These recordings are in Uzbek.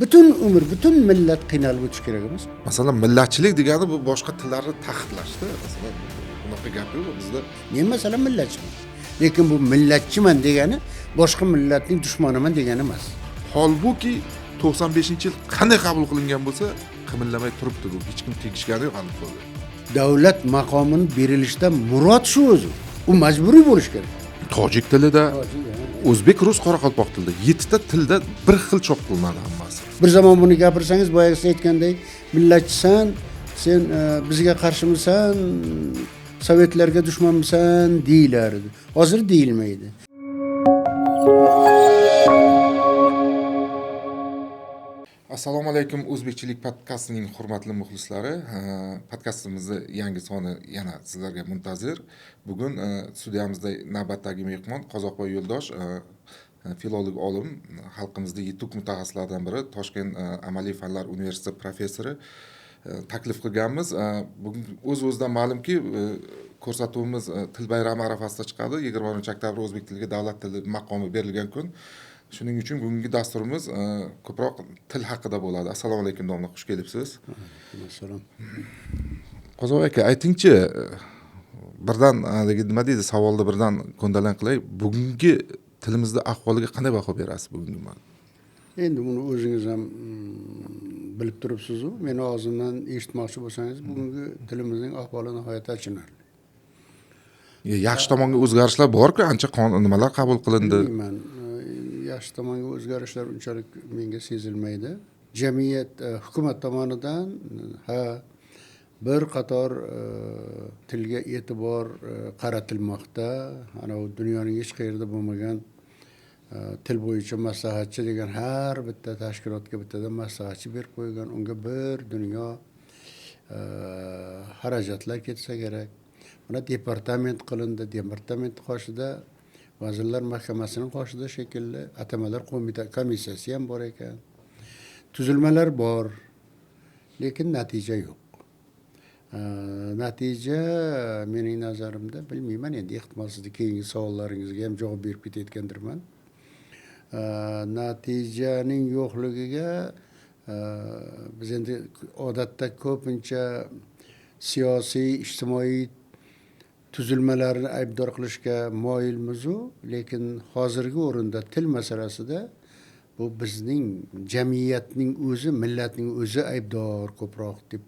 Butun umr, butun millat qiynalib o'tishi kerak emas. Masalan, millatchilik degani bu boshqa tillarni tahdidlashda. Masalan, bunaqa gap yo'q bizda. Men masalan millatchiman. Lekin bu millatchiman degani boshqa millatning dushmaniman degani emas. Holbuki 95-yil qanday qabul qilingan bo'lsa, qimillamay turibdi bu. Hech kim tegishgani yo'q hali qo'lga. Davlat maqomini berilishdan murod shu o'zi. U majburiy bo'lishi kerak. Tojik tilida, o'zbek, rus, qoraqalpoq tilida 7 ta tilda bir xil chop qilinadi hammasi. Bir zamon buni gapirsangiz, boyagi siz aytganday, millatchisan, sen bizga qarshimisan, sovetlarga dushmanmisan deyilardi. Hozir deyilmaydi. Assalomu alaykum O'zbekchilik podkastining hurmatli muxlislari. Podkastimizni yangi soni yana sizlarga muntazir. Bugun studiyamizda navbatdagi mehmon Qozoqboy Yo'ldosh, filolog olim, xalqimizda yetuk mutaxassislardan biri, Toshkent amaliy fanlar universiteti professori taklif qilganmiz. Bugun o'z-o'zidan ma'lumki, ko'rsatuvimiz til bayrami arafasida chiqadi. 21 oktyabr o'zbek tiliga davlat tili maqomi berilgan kun. Shuning uchun bugungi dasturimiz ko'proq til haqida bo'ladi. Assalomu alaykum domla, xush kelibsiz. Assalom. Qozoq aka, aytingchi, birdan haligi nima deydi, savolni birdan ko'ndalang qilay. Bugungi tilimizda ahvoliga qanday baho berasiz bugungi? Endi buni o'zingiz ham bilib turibsiz-u, meni og'zimdan eshitmoqchi bo'lsangiz, bugungi tilimizning ahvoli nihoyatda achinarli. Yaxshi tomonga o'zgarishlar bor-ku, ancha qonun nimalar qabul qilindi. Bilmayman, yaxshi tomonga o'zgarishlar unchalik menga sezilmaydi. Jamiyat, hukumat tomonidan ha bir qator tilga e'tibor qaratilmoqda. Ana u dunyoning hech qayerida bo'lmagan til bo'yicha maslahatchi degan har bitta tashkilotga bittadan maslahatchi berib qo'ygan, unga bir dunyo xarajatlar ketsa kerak. Mana departament qilindi, departament qoshida Vazirlar Mahkamasining qoshida shekilli atamalar komissiyasi ham bor ekan. Tuzilmalar bor, lekin natija yo'q. Natija mening nazarimda, bilmayman, endi ehtimol sizni keyingi savollaringizga ham javob berib ketayotgandirman. Natijaning yo'qligiga biz endi odatda ko'pincha siyosiy, ijtimoiy tuzilmalarni aybdor qilishga moyilmiz-u, lekin hozirgi o'rinda til masalasida bu bizning jamiyatning o'zi, millatning o'zi aybdor ko'proq deb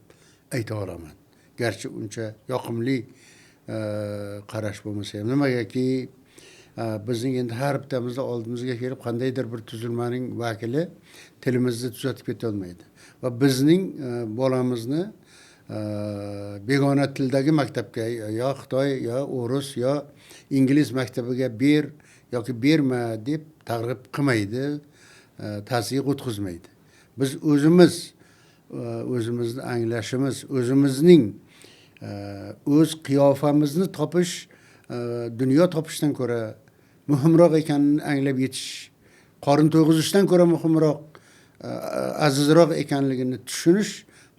ayta olaman. Garchi uncha yoqimli qarash bo'lmasa ham, nimagaki bizning endi har bittamizni oldimizga kelib qandaydir bir tuzilmaning vakili tilimizni tuzatib keta olmaydi. Va bizning bolamizni begona tildagi maktabga, yo Xitoy, yo o'rus, yo ingliz maktabiga ber yoki berma deb targ'ib qilmaydi, tazyiq o'tkazmaydi. Biz o'zimiz o'zimizni anglashimiz, o'zimizning o'z qiyofamizni topish, dunyo topishdan ko'ra muhimroq ekanini anglab yetish, qorin to'yg'izishdan ko'ra muhimroq, azizroq ekanligini tushunish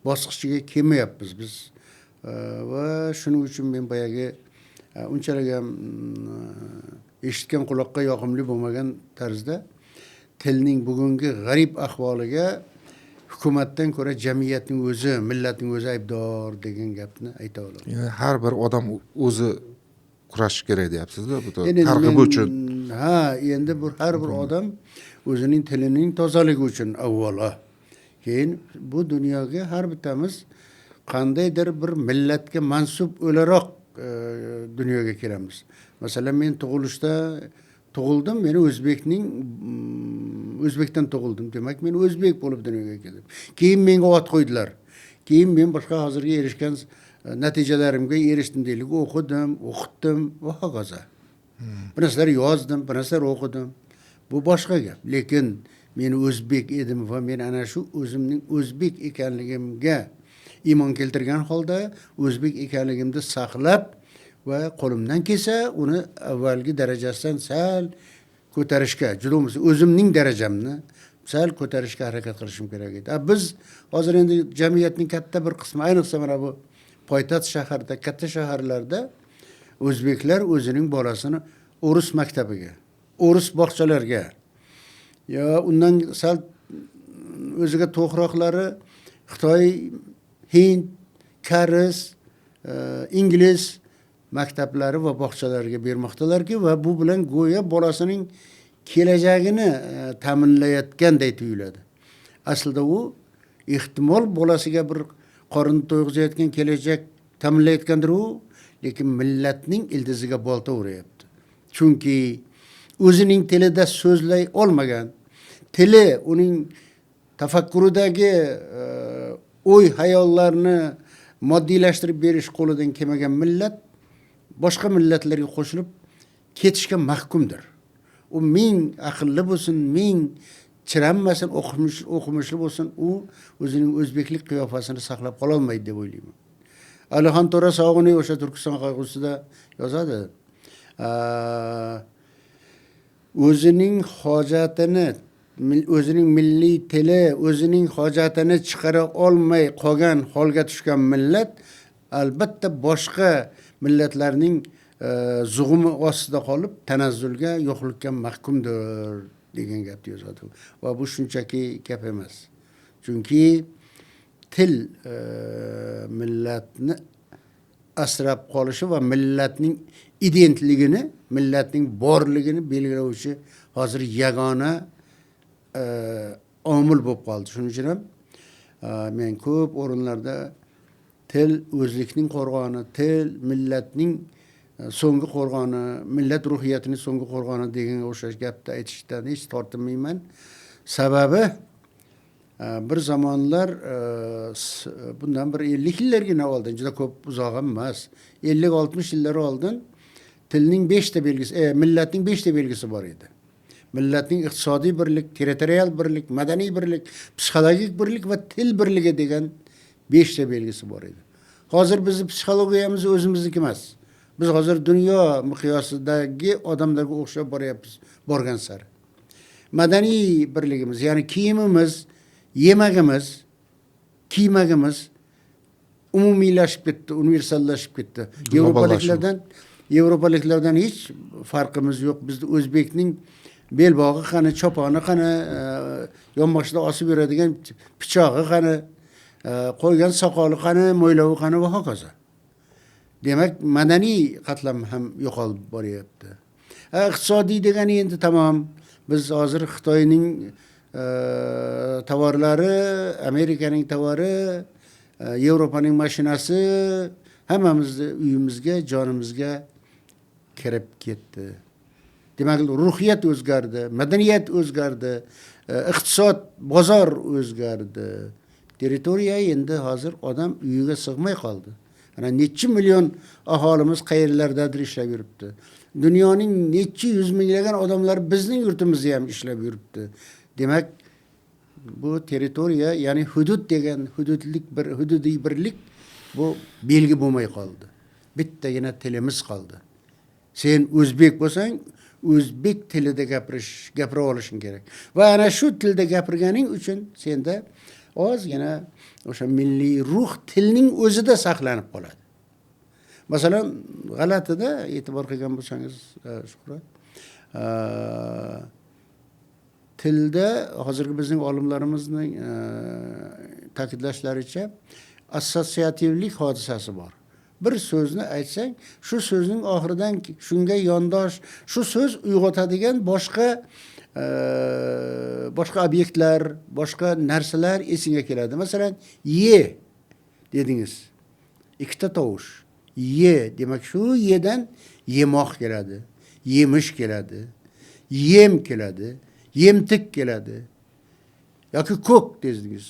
bosqichiga kelmayapmiz biz. Va shuning uchun men boyagi unchalik ham eshitgan quloqqa yoqimli bo'lmagan tarzda tilning bugungi g'arib ahvoliga hukumatdan ko'ra jamiyatning o'zi, millatning o'zi aybdor degan gapni ayta olaman. Ya'ni har bir odam o'zi kurashish kerak deyapsiz-da, bu targ'ibi uchun. Ha, endi bu har bir odam o'zining tilining tozaligi uchun avvalo. Keyin bu dunyoga har bittamiz qandaydir bir millatga mansub o'laroq dunyoga kelamiz. Masalan, men tug'ilishda tug'ildim, men o'zbekdan tug'ildim. Demak, men o'zbek bo'lib dunyoga keldim. Keyin menga ot qo'ydilar. Keyin men boshqa hozirgi erishgan natijalarimga erishdim deylik. O'qidim, o'qitdim va hokazo. Bir narsalar yozdim, bir narsalar o'qidim. Bu boshqa gap. Lekin men o'zbek edim va men ana shu o'zimning o'zbek ekanligimga iymon keltirgan holda o'zbek ekanligimni saqlab va qo'limdan kelsa uni avvalgi darajasidan sal ko'tarishga, juda bo'lmasa o'zimning darajamni sal ko'tarishga harakat qilishim kerak edi. Biz hozir endi jamiyatning katta bir qismi, ayniqsa mana bu poytaxt shaharda, katta shaharlarda o'zbeklar o'zining bolasini o'rus maktabiga, o'rus bog'chalarga yo undan sal o'ziga to'qroqlari Xitoy, Hind, koreys, ingliz maktablari va bog'chalariga bermoqdalarki, va bu bilan go'yo bolasining kelajagini ta'minlayotganday tuyuladi. Aslida u ehtimol bolasiga bir qorin to'yg'izayotgan kelajak ta'minlayotgandir u, lekin millatning ildiziga bolta uryapti. Chunki o'zining tilida so'zlay olmagan, tili uning tafakkuridagi o'y hayollarni moddiylashtirib berish qo'lidan kelmagan millat boshqa millatlarga qo'shilib ketishga mahkumdir. U ming aqlli bo'lsin, ming chiranmasin, o'qimishli bo'lsin, u o'zining o'zbeklik qiyofasini saqlab qololmaydi deb o'ylayman. Alixon To'ra Sog'iniy o'sha Turkiston qayg'usida yozadi. O'zining hojatini, o'zining milliy tili o'zining hojatini chiqara olmay qolgan holga tushgan millat albatta boshqa millatlarning zug'umi ostida qolib tanazzulga, yo'qlikka mahkumdir degan gapni yozadi. Va bu shunchaki gap emas. Chunki til millatni asrab qolishi va millatning identitligini, millatning borligini belgilovchi hozir yagona omil bo'lib qoldi. Shuning uchun ham men ko'p o'rinlarda til o'zlikning qo'rg'oni, til millatning so'nggi qo'rg'oni, millat ruhiyatining so'nggi qo'rg'oni deganga o'xshash gapni aytishdan hech tortinmayman. Sababi bir zamonlar, bundan bir 50 yillargina oldin, juda ko'p uzoq ham emas, 50-60 yillar oldin tilning 5 ta belgisi, millatning 5 ta belgisi bor edi. Millatning iqtisodiy birlik, territorial birlik, madaniy birlik, psixologik birlik va til birligi degan 5 ta belgisi bor edi. Hozir bizni psixologiyamiz o'zimizniki emas. Biz hozir dunyo miqyosidagi odamlarga o'xshab boryapmiz borgan sari. Madaniy birligimiz, ya'ni kiyimimiz, yemagimiz, kiymagimiz umumiylashib ketdi, universallashib ketdi. Yevropaliklardan hech farqimiz yo'q. Bizni o'zbekning belbog'i qani, choponi qani, yonboshida osib yuradigan pichog'i qani, qo'ygan soqoli qani, mo'ylovi qani va hokazo. Demak, madaniy qatlam ham yo'qolib boryapti. Iqtisodiy degani endi tamom. Biz hozir Xitoyning tovarlari, Amerikaning tovari, Yevropaning mashinasi hammamizni uyimizga, jonimizga kirib ketdi. Demak, ruhiyat o'zgardi, madaniyat o'zgardi, iqtisod, bozor o'zgardi. Territoriya endi hozir odam uyiga sig'may qoldi. Ana necha million aholimiz qayerlardadir ishlab yuribdi. Dunyoning necha yuz minglagan odamlari bizning yurtimizda ham ishlab yuribdi. Demak, bu territoriya, ya'ni hudud degan hududlik bir hududiy birlik bu belgi bo'lmay qoldi. Bittagina tilimiz qoldi. Sen o'zbek bo'lsang, o'zbek tilida gapira olishing kerak. Va ana shu tilda gapirganing uchun senda ozgina o'sha milliy ruh tilning o'zida saqlanib qoladi. Masalan, g'alatida e'tibor qilgan bo'lsangiz, Shuhrat, tilda hozirgi bizning olimlarimizning ta'kidlashlaricha assotsiativlik hodisasi bor. Bir so'zni aytsang, shu so'zning oxiridan shunga yondosh, shu so'z uyg'otadigan boshqa obyektlar, boshqa narsalar esingga keladi. Masalan, ye dedingiz. Ikkita tovush. Ye, demak shu yedan yemoq keladi, yemish keladi, yem keladi, yemtik keladi. Yoki ko'k dedingiz.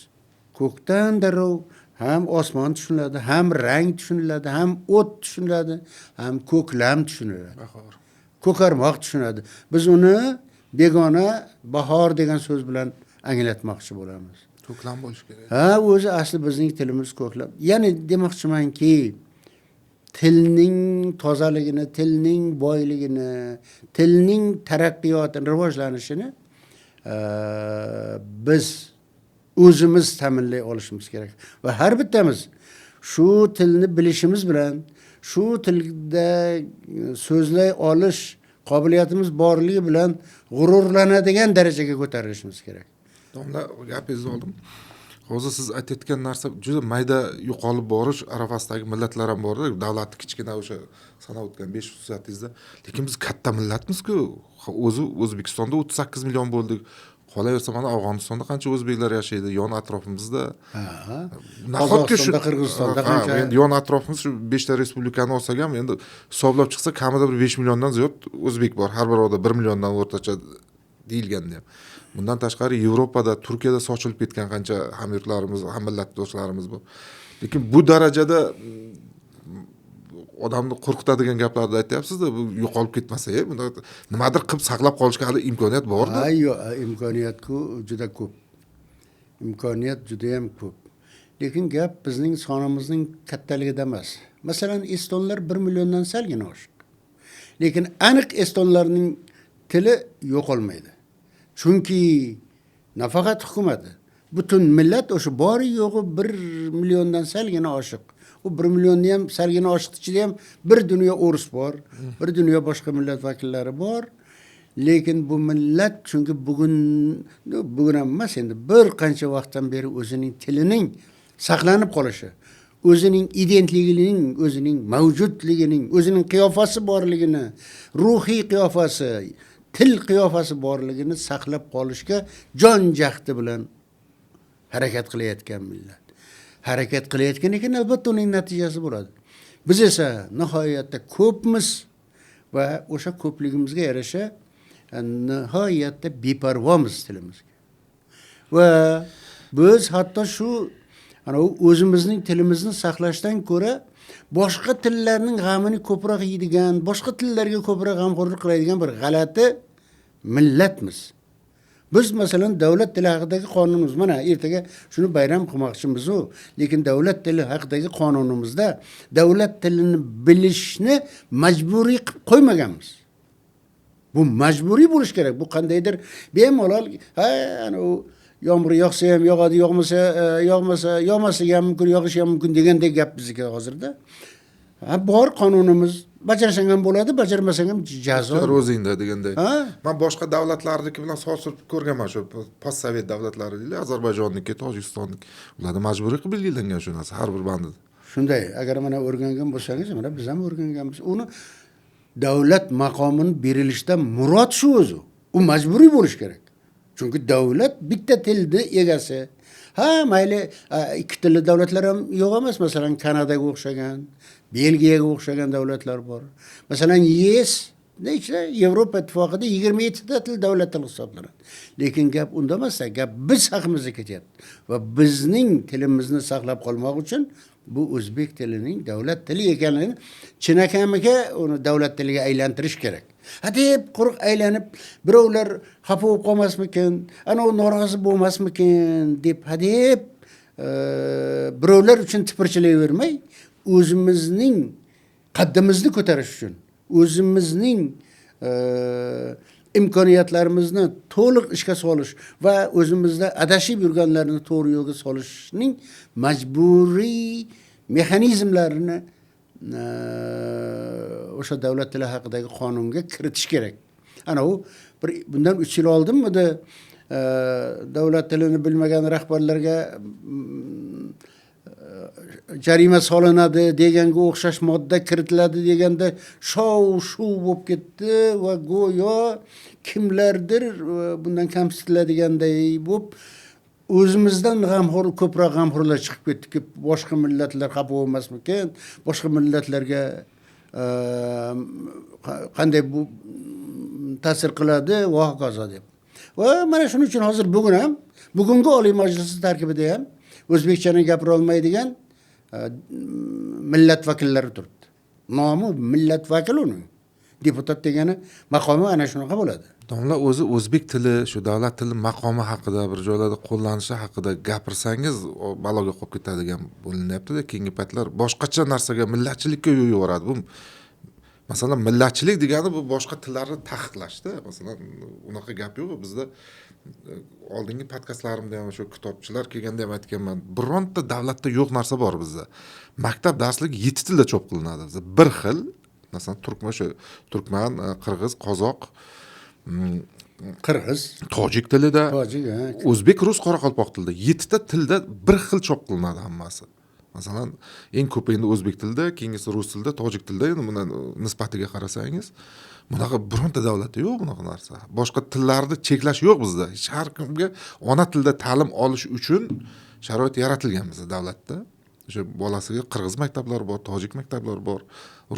Ko'kdan darrov ham osmon tushuniladi, ham rang tushuniladi, ham o't tushuniladi, ham ko'klam tushuniladi. Bahor. Ko'karmoq tushunadi. Biz uni begona bahor degan so'z bilan anglatmoqchi bo'lamiz. Ko'klam bo'lishi kerak. Ha, o'zi asli bizning tilimiz ko'klam. Ya'ni demoqchimanki, tilning tozaligini, tilning boyligini, tilning taraqqiyotini, rivojlanishini biz o'zimiz ta'minlay olishimiz kerak. Va har bittamiz shu tilni bilishimiz bilan, shu tilda so'zlay olish qobiliyatimiz borligi bilan g'ururlanadigan darajaga ko'tarilishimiz kerak. Domla, gapingizni oldim. Hozir siz aytayotgan narsa juda mayda yo'qolib borish arafasidagi millatlar ham borda, davlatni kichkina o'sha sanab o'tgan 5 xususiyatingizda. Lekin biz katta millatmiz-ku. O'zi O'zbekistonda 38 million bo'ldik. Qolaversa mana Afg'onistonda qancha o'zbeklar yashaydi, yon atrofimizda. Nahotki shu Qirg'izistonda qancha? Endi yon atrofimiz shu 5 ta respublikani olsak ham, endi hisoblab chiqsa kamida bir 5 milliondan ziyod o'zbek bor. Har bir oda 1 milliondan o'rtacha deyilganda ham. Bundan tashqari Yevropada, Turkiyada sochilib ketgan qancha hamyurtlarimiz, ham millatdoshlarimiz bor. Lekin bu darajada odamni qo'rqitadigan gaplarni aytyapsiz-da, bu yo'qolib ketmasa, bunda nimadir qilib saqlab qolishga hali imkoniyat borda. Ha, yo'q, imkoniyat-ku juda ko'p. Imkoniyat juda ham ko'p. Lekin gap bizning sonimizning kattaligida emas. Masalan, estonlar 1 milliondan salgina oshiq. Lekin aniq estonlarning tili yo'qolmaydi. Chunki nafaqat hukumati, butun millat o'sha bori yo'g'i 1 milliondan salgina oshiq. U 1 millionni ham salgina oshiq ichida ham bir dunyo o'ris bor, bir dunyo boshqa millat vakillari bor. Lekin bu millat chunki bugun ham emas, endi bir qancha vaqtdan beri o'zining tilining saqlanib qolishi, o'zining identiligining, o'zining mavjudligining, o'zining qiyofasi borligini, ruhiy qiyofasi, til qiyofasi borligini saqlab qolishga jon jahdi bilan harakat qilayotgan millat. Harakat qilayotgan ekan, albatta uning natijasi bo'ladi. Biz esa nihoyatda ko'pmiz va o'sha ko'pligimizga yarasha nihoyatda beparvomiz tilimizga. Va biz hatto shu ana o'zimizning tilimizni saqlashdan ko'ra boshqa tillarning g'amini ko'proq yeydigan, boshqa tillarga ko'proq g'amxo'rlik qiladigan bir g'alati millatmiz. Biz masalan davlat tili haqidagi qonunimiz, mana ertaga shuni bayram qilmoqchimiz-u, lekin davlat tili haqidagi qonunimizda davlat tilini bilishni majburiy qilib qo'ymaganmiz. Bu majburiy bo'lishi kerak. Bu qandaydir bemalol, ha, ana u yomg'ir yog'sa ham yog'adi, yog'masa, yog'masa, yog'masligi ham mumkin, yog'ishi ham mumkin degandek gap bizniki hozirda. Ha, bor qonunimiz, bajarsang ham bo'ladi, bajarmasang ham jazo. O'zingda deganday. Ha? Men boshqa davlatlarniki bilan solishtirib ko'rganman, shu postsovet davlatlari deydi, Ozarbayjonniki, Tojikistonniki. Ularda majburiy qilib belgilangan shu narsa har bir bandida. Shunday, agar mana o'rgangan bo'lsangiz, mana biz ham o'rganganmiz. Uni davlat maqomini berilishdan murod shu o'zi. U majburiy bo'lishi kerak. Chunki davlat bitta tilni egasi. Ha, mayli, ikki tilli davlatlar ham yo'q emas. Masalan, Kanadaga o'xshagan, Belgiyaga o'xshagan davlatlar bor. Masalan, YES nechta Yevropa Ittifoqida 27 ta til davlat tili hisoblanadi. Lekin gap unda emas, gap biz haqimizda ketyapti. Va bizning tilimizni saqlab qolmoq uchun bu o'zbek tilining davlat tili ekanligini chinakamiga uni davlat tiliga aylantirish kerak. Ha deb quruq aylanib birovlar xafa bo'lib qolmasmikin, ana u norozi bo'lmasmikin deb ha deb birovlar uchun tipirchilayvermay, o'zimizning qaddimizni ko'tarish uchun, o'zimizning imkoniyatlarimizni to'liq ishga solish va o'zimizda adashib yurganlarni to'g'ri yo'lga solishning majburiy mexanizmlarini o'sha davlat tili haqidagi qonunga kiritish kerak. Ana u bir bundan 3 yil oldinmidi davlat tilini bilmagan rahbarlarga jarima solinadi deganga o'xshash modda kiritiladi deganda shov shuv bo'lib ketdi va go'yo kimlardir bundan kamsitiladiganday bo'lib o'zimizdan g'amxo'r, ko'proq g'amxo'rlar chiqib ketdiki, boshqa millatlar xafa bo'lmasmikin, boshqa millatlarga qanday bu ta'sir qiladi va hokazo deb. Va mana shuning uchun hozir bugun ham, bugungi Oliy Majlis tarkibida ham o'zbekchani gapira olmaydigan millat vakillari turibdi. Nomi millat vakili uning. Deputat degani maqomi ana shunaqa bo'ladi. Domla, o'zi o'zbek tili, shu davlat tili maqomi haqida bir joylarda qo'llanishi haqida gapirsangiz, baloga qolib ketadigan bo'linyapti-da. Keyingi paytlar boshqacha narsaga, millatchilikka yo'l yuboradi. Bu masalan, millatchilik degani bu boshqa tillarni taqiqlashda. Masalan, unaqa gap yo'q bizda. Oldingi podkastlarimda ham shu kitobchilar kelganda ham aytganman, bironta davlatda yo'q narsa bor bizda. Maktab darsligi 7 tilda chop qilinadi bizda. Bir xil, masalan, turkman, o'sha turkman, qirg'iz, qozoq, Qirg'iz, tojik tilida, tojik, ha. O'zbek, rus, qoraqalpoq tilida, yettita tilda bir xil chop qilinadi hammasi. Masalan, eng ko'pi endi o'zbek tilida, keyingisi rus tilida, tojik tilida. Endi buni nisbatiga qarasangiz, bunaqa bironta davlatda yo'q bunaqa narsa. Boshqa tillarni cheklash yo'q bizda. Hech har kimga ona tilida ta'lim olish uchun sharoit yaratilgan bizda davlatda. O'sha bolasiga qirg'iz maktablari bor, tojik maktablari bor,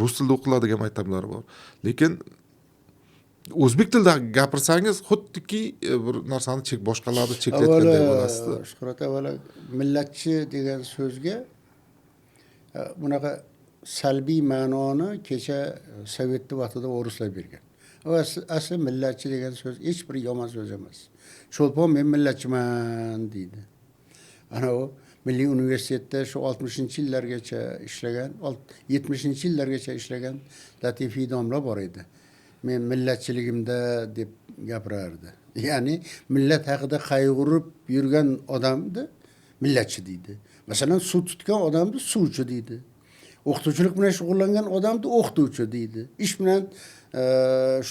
rus tilida o'qiladigan maktablar bor. Lekin o'zbek tilida gapirsangiz, xuddiki bir narsani chek, boshqalarni cheklayotganday bo'lasizda. Shuhrat, avvalo millatchi degan so'zga bunaqa salbiy ma'noni kecha sovetni vaqtida o'rislar bergan. Asli millatchi degan so'z hech bir yomon so'z emas. Cho'lpon men millatchiman deydi. Ana u Milliy universitetda shu 60-yillargacha ishlagan, 70-yillargacha ishlagan Latifiy domla bor edi. Men millatchiligimda deb gapirardi. Ya'ni millat haqida qayg'urib yurgan odamni millatchi deydi. Masalan, suv tutgan odamni suvchi deydi. O'qituvchilik bilan shug'ullangan odamni o'qituvchi deydi. Ish bilan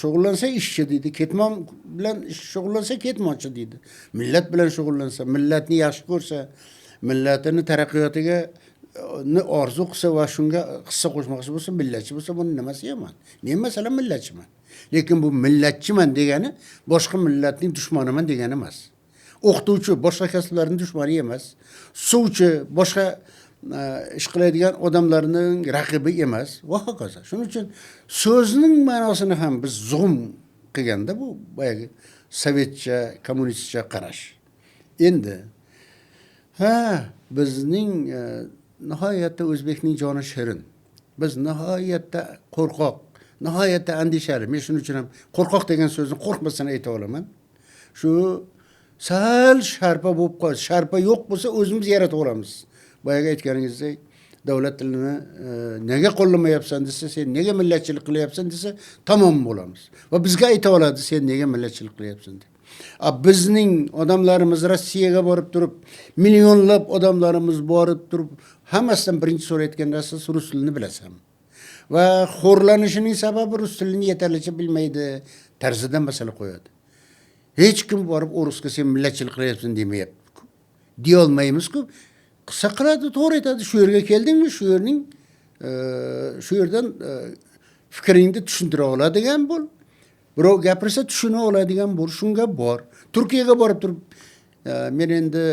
shug'ullansa ishchi deydi. Ketmon bilan shug'ullansa ketmonchi deydi. Millat bilan shug'ullansa, millatni yaxshi ko'rsa, millatini taraqqiyotiga orzu qilsa va shunga hissa qo'shmoqchi bo'lsa, millatchi bo'lsa, buni nimasi yomon? Men masalan millatchiman. Lekin bu millatchiman degani boshqa millatning dushmaniman degani emas. O'qituvchi boshqa kasblarning dushmani emas. Suvchi boshqa ish qiladigan odamlarning raqibi emas va hokazo. Shuning uchun so'zning ma'nosini ham biz zug'um qilganda bu boyagi sovetcha, kommunistcha qarash. Endi ha, bizning nihoyatda o'zbekning joni shirin. Biz nihoyatda qo'rqoq, nihoyatda andishali. Men shuning uchun ham qo'rqoq degan so'zni qo'rqmasdan ayta olaman. Shu sal sharpa bo'lib qolsa, sharpa yo'q bo'lsa o'zimiz yaratib olamiz. Boyagi aytganingizdek, davlat tilini nega qo'llamayapsan desa, sen nega millatchilik qilyapsan desa, tamom bo'lamiz. Va bizga ayta oladi, sen nega millatchilik qilyapsan deb. Bizning odamlarimiz Rossiyaga borib turib, millionlab odamlarimiz borib turib, hammasidan birinchi so'rayotgan narsasi rus tilini bilasanmi? Va xo'rlanishining sababi rus tilini yetarlicha bilmaydi tarzidan masala qo'yadi. Hech kim borib o'risga sen millatchilik qilyapsan demayapti. Deya olmaymiz-ku. Qissa qiladi, to'g'ri aytadi. Shu yerga keldingmi, shu yerning shu yerdan fikringni tushuntira oladigan bo'l. Birov gapirsa tushuna oladigan bo'l, shunga bor. Turkiyaga borib turib, men endi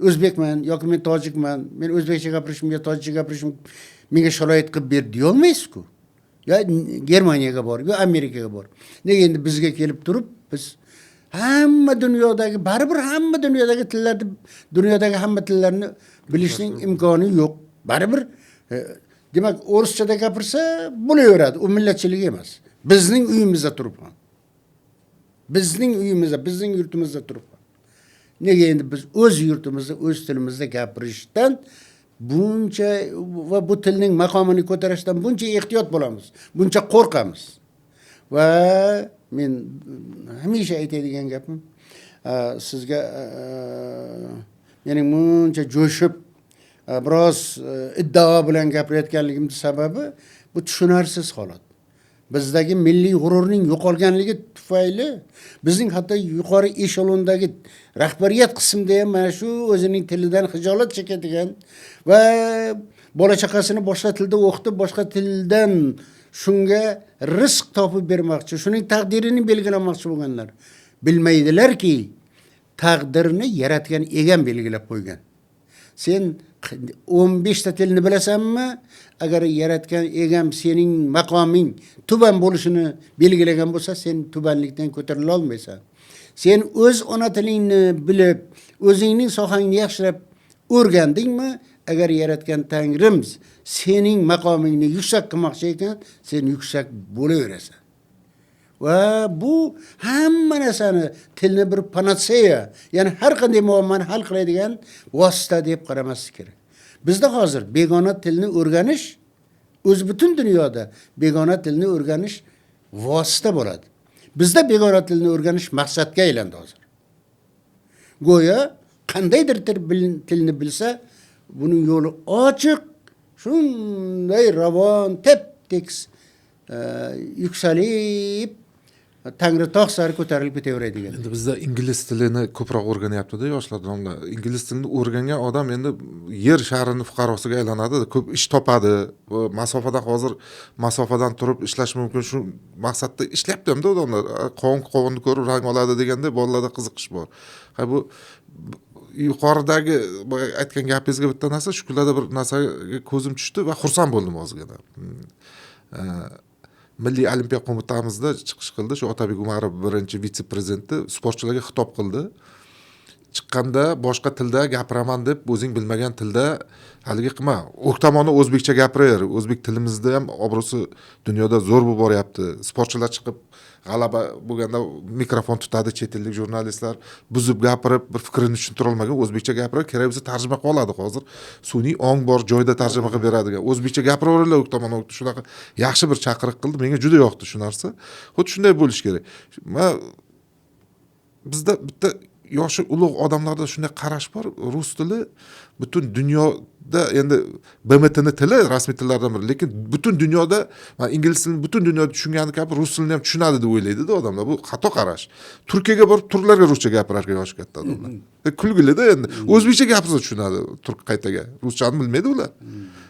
o'zbekman yoki men tojikman, men o'zbekcha gapirishim yo tojikcha gapirishim menga sharoit qilib ber deya olmaysiz-ku. Yo Germaniyaga borib, yo Amerikaga borib. Nega endi bizga kelib turib, biz hamma dunyodagi, baribir hamma dunyodagi tillarni, dunyodagi hamma tillarni bilishning imkoni yo'q. Baribir demak, o'rischada gapirsa bo'laveradi, u millatchilik emas. Bizning uyimizda turib ham. Bizning uyimizda, bizning yurtimizda turib ham. Nega endi biz o'z yurtimizda, o'z tilimizda gapirishdan buncha va bu tilning maqomini ko'tarishdan buncha ehtiyot bo'lamiz, buncha qo'rqamiz. Va men hamisha aytadigan gapim, sizga mening buncha jo'shib, biroz iddao bilan gapirayotganligimning sababi bu tushunarsiz holat. Bizdagi milliy g'ururning yo'qolganligi tufayli bizning hatto yuqori eshelondagi rahbariyat qismida ham mana shu o'zining tilidan xijolat chekadigan va bola chaqasini boshqa tilda o'qitib, boshqa tildan shunga rizq topib bermoqchi, shuning taqdirini belgilamoqchi bo'lganlar bilmaydilarki, taqdirni yaratgan egam belgilab qo'ygan. Sen 15 ta tilni bilasanmi? Agar yaratgan egam sening maqoming tuban bo'lishini belgilagan bo'lsa, sen tubanlikdan ko'tarila olmaysan. Sen o'z ona tilingni bilib, o'zingning sohangni yaxshilab o'rgandingmi? Agar yaratgan Tangrim sening maqomingni yuksak qilmoqchi ekan, sen yuksak bo'laverasan. Va bu hamma narsani tilni bir panatseya, ya'ni har qanday muammoni hal qiladigan vosita deb qaramaslik kerak. Bizda hozir begona tilni o'rganish, o'zi butun dunyoda begona tilni o'rganish vosita bo'ladi. Bizda begona tilni o'rganish maqsadga aylandi hozir. Go'yo qandaydir tilni bilsa, buning yo'li ochiq, shunday ravon, tep-tekis yuksalib, Tangritog' sari ko'tarilib ketaveradigan. Endi bizda ingliz tilini ko'proq o'rganyaptida yoshlar, domla. Ingliz tilini o'rgangan odam endi yer sharini fuqarosiga aylanadi, ko'p ish topadi. Bu masofadan, hozir masofadan turib ishlash mumkin, shu maqsadda ishlayapti hamda odamlar. Qovun qovunni ko'rib rang oladi deganda bolalarda qiziqish bor. Ha, bu yuqoridagi boya aytgan gapingizga bitta narsa, shu kunlarda bir narsaga ko'zim tushdi va xursand bo'ldim ozgina. Milliy olimpiya qo'mitamizda chiqish qildi shu Otabek Umarov, birinchi vitse prezidenti, sportchilarga xitob qildi. Chiqqanda boshqa tilda gapiraman deb o'zing bilmagan tilda haligi qilma, o'q tomoni o'zbekcha gapiraver, o'zbek tilimizda ham obro'si dunyoda zo'r bo'lib boryapti. Sportchilar chiqib g'alaba bo'lganda mikrofon tutadi, chet ellik jurnalistlar buzib gapirib bir fikrini tushuntira olmagan, o'zbekcha gapirib, kerak bo'lsa tarjima qilib oladi, hozir sun'iy ong bor, joyida tarjima qilib beradigan, o'zbekcha gapiraveringlar o'q tomon. Shunaqa yaxshi bir chaqiriq qildi, menga juda yoqdi shu narsa. Xuddi shunday bo'lishi kerak. Man bizda bitta yoshi ulug' odamlarda shunday qarash bor: rus tili butun dunyoda endi BMTni tili, rasmiy tillardan biri, lekin butun dunyoda, mana ingliz tilini butun dunyoda tushungani kabi rus tilini ham tushunadi deb o'ylaydida odamlar. Bu xato qarash. Turkiyaga borib turklarga ruscha gapirar ekan yoshi katta odamlar. Kulgilida endi, o'zbekcha gapirsa tushunadi turk, qaytaga ruschani bilmaydi ular.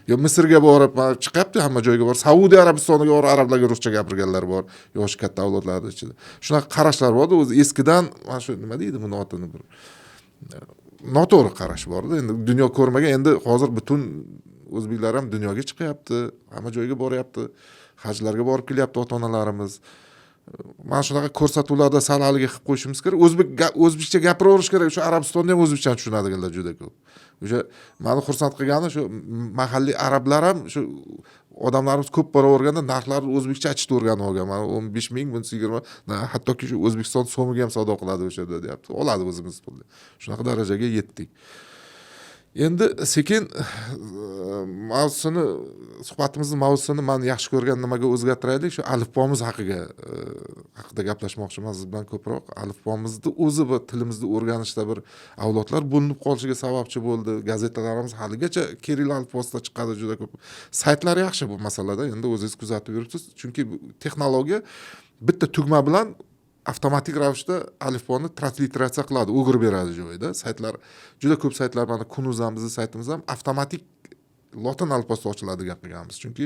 Yo Misrga borib, mana chiqyapti hamma joyga borib, Saudiya Arabistoniga borib arablarga ruscha gapirganlar bor yoshi katta avlodlarni ichida. Shunaqa qarashlar borda o'zi eskidan, mana shu nima deydi buni otini, bir noto'g'ri qarash borda endi, dunyo ko'rmagan. Endi hozir butun o'zbeklar ham dunyoga chiqyapti, hamma joyga boryapti, hajlarga borib kelyapti ota onalarimiz. Mana shunaqa ko'rsatuvlarda sal haligi qilib qo'yishimiz kerak, o'zbek o'zbekcha gapiraverish kerak. O'sha Arabistonda ham o'zbekchani tushunadiganlar juda ko'p. O'sha mani xursand qilgani, shu mahalliy arablar ham shu odamlarimiz ko'p boraverganda narxlarni o'zbekcha aytishni o'rganib olgan. Mana 15 000, bunisi 20, hattoki shu O'zbekiston so'miga ham savdo qiladi o'sha yerda deyapti, oladi o'zimiz pulni. Shunaqa darajaga yetdik. Endi sekin mavzusini, suhbatimizni mavzusini man yaxshi ko'rgan nimaga o'zgartiraylik, shu alifbomiz haqida gaplashmoqchiman siz bilan ko'proq. Alifbomizni o'zi va tilimizni o'rganishda bir avlodlar bo'linib qolishiga sababchi bo'ldi. Gazetalarimiz haligacha kirill alifbosida chiqadi juda ko'p. Saytlar yaxshi bu masalada, endi o'zingiz kuzatib yuribsiz, chunki bu texnologiya bitta tugma bilan avtomatik ravishda alifboni transliteratsiya qiladi, o'girib beradi joyida. Saytlar juda ko'p, saytlar, mana Kunuz ham, bizni saytimiz ham avtomatik lotin alifbosida ochiladigan qilganmiz, chunki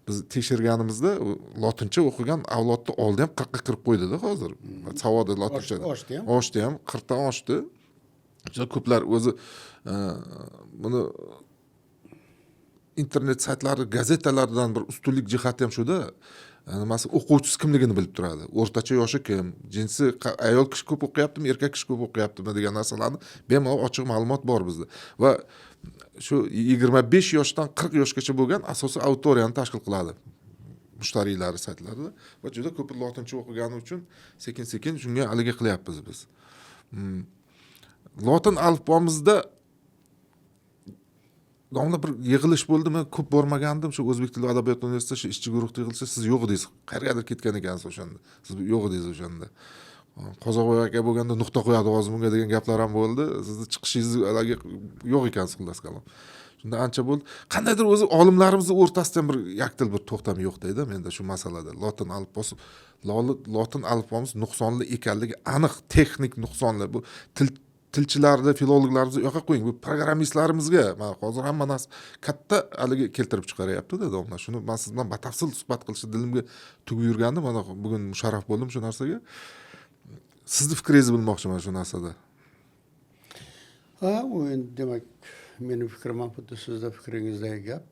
biz tekshirganimizda u lotincha o'qigan avlodni oldi ham 40ga kirib qo'ydida hozir savodi lotincha. Oshdi ham. Oshdi ham, 40dan oshdi. Juda ko'plar o'zi buni internet saytlari gazetalardan bir ustunlik jihati ham shuda, nimasi, o'quvchisi kimligini bilib turadi, o'rtacha yoshi kim, jinsi, ayol kishi ko'p o'qiyaptimi, erkak kishi ko'p o'qiyaptimi degan narsalarni bemalol ochiq ma'lumot bor bizda. Va shu 25 yoshdan 40 yoshgacha bo'lgan asosiy auditoriyani tashkil qiladi mushtariylari saytlarida. Va juda ko'p lotincha o'qigani uchun sekin sekin shunga haligi qilyapmiz biz. Lotin alifbomizda, domla, bir yig'ilish bo'ldi, men ko'p bormagandim, shu O'zbek tili va adabiyot universiteti shu ishchi guruhda yig'ilishda siz yo'q edingiz, qayergadir ketgan ekansiz o'shanda, siz yo'q edingiz o'shanda. Qozoqboy aka bo'lganda nuqta qo'yadi hozir bunga degan gaplar ham bo'ldi. Sizni chiqishingiz haligi yo'q ekansiz, xullas kalom. Shunda ancha bo'ldi, qandaydir o'zi olimlarimizni o'rtasida ham bir yakdil bir to'xtam yo'qda menda shu masalada. Lotin alifbosi, lotin alifbomiz nuqsonli ekanligi aniq, texnik nuqsonli. Bu tilchilarni, filologlarimizni u yoqqa qo'ying, bu programmistlarimizga mana hozir hamma narsa katta haligi keltirib chiqaryaptida, domla. Shuni man siz bilan batafsil suhbat qilishni dilimga tugib yurgandim, mana bugun musharraf bo'ldim shu narsaga. Sizni fikringizni bilmoqchiman shu narsada. Ha, u endi demak, meni fikrim ham xuddi sizni fikringizdagi gap,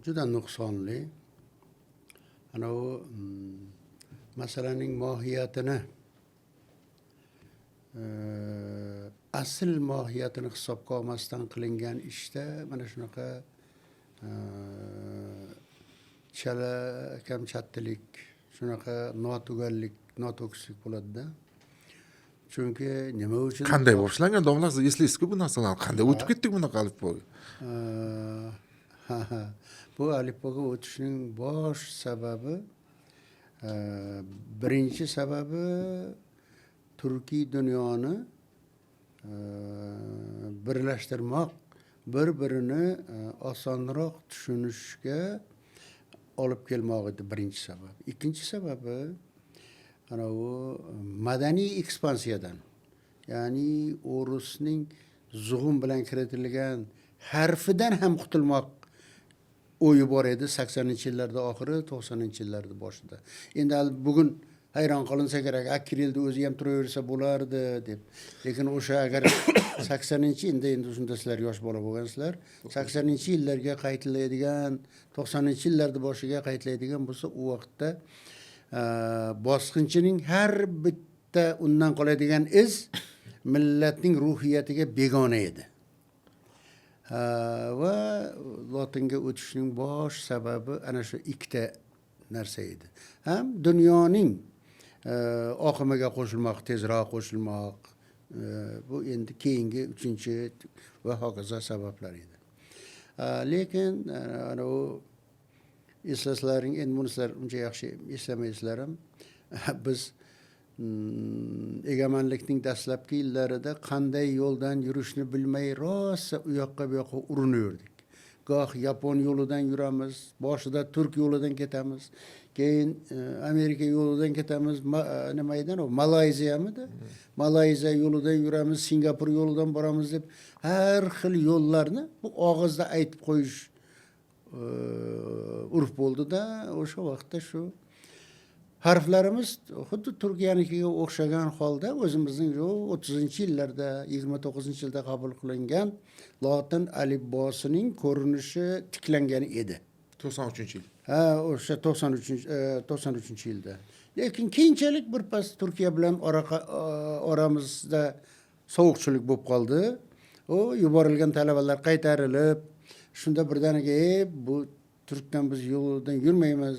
juda nuqsonli. Anavi masalaning mohiyatini, asl mohiyatini hisobga olmasdan qilingan ishda mana shunaqa chala kamchattilik, shunaqa notugallik, noto'kislik bo'ladida. Chunki nima uchun Qanday boshlangan, domla, siz eslaysizku bu narsalarni, qanday o'tib ketdik bunaqa alifboga? Ha, bu alifboga o'tishning bosh sababi, birinchi sababi turkiy dunyoni birlashtirmoq, bir birini osonroq tushunishga. olib kelmoq edi birinchi sabab. Ikkinchi sababi anavi madaniy ekspansiyadan, ya'ni o'risning zug'um bilan kiritilgan harfidan ham qutulmoq o'yi bor edi 80-yillarda oxiri, 90-yillarda boshida. Endi bugun hayron qolinsa kerak, a Kirillni o'zi ham turaversa bo'lardi deb. Lekin o'sha agar 80-, endi shunda sizlar yosh bola bo'lgansizlar, 80-yillarga qaytiladigan, 90-yillarni boshiga qaytiladigan bo'lsa, u vaqtda bosqinchining har bitta undan qoladigan iz millatning ruhiyatiga begona edi. Va lotinga o'tishning bosh sababi ana shu ikkita narsa edi. Ham dunyoning oqimiga qo'shilmoq, tezroq qo'shilmoq, bu endi keyingi uchinchi va hokazo sabablar edi. Lekin ana u eslaslaring, endi buni sizlar uncha yaxshi eslamaysizlar ham, biz egemenlikning dastlabki yillarida qanday yo'ldan yurishni bilmay rosa u yoqqa bu yoqqa urinaverdik. Goh yapon yo'lidan yuramiz, boshida turk yo'lidan ketamiz, keyin Amerika yo'lidan ketamiz, nima edi u, Malayziyamidi, Malayziya yo'lidan yuramiz, Singapur yo'lidan boramiz deb har xil yo'llarni bu og'izda aytib qo'yish urf bo'ldida. O'sha vaqtda shu harflarimiz xuddi Turkiyanikiga o'xshagan holda o'zimizning shu 30-yillarda, 29-yilda qabul qilingan lotin alifbosining ko'rinishi tiklangan edi. 93-yil. Ha, o'sha 93, 93-yilda. Lekin keyinchalik birpas Turkiya bilan oramizda sovuqchilik bo'lib qoldi. U yuborilgan talabalar qaytarilib, shunda birdaniga bu turkdan biz yo'ldan yurmaymiz,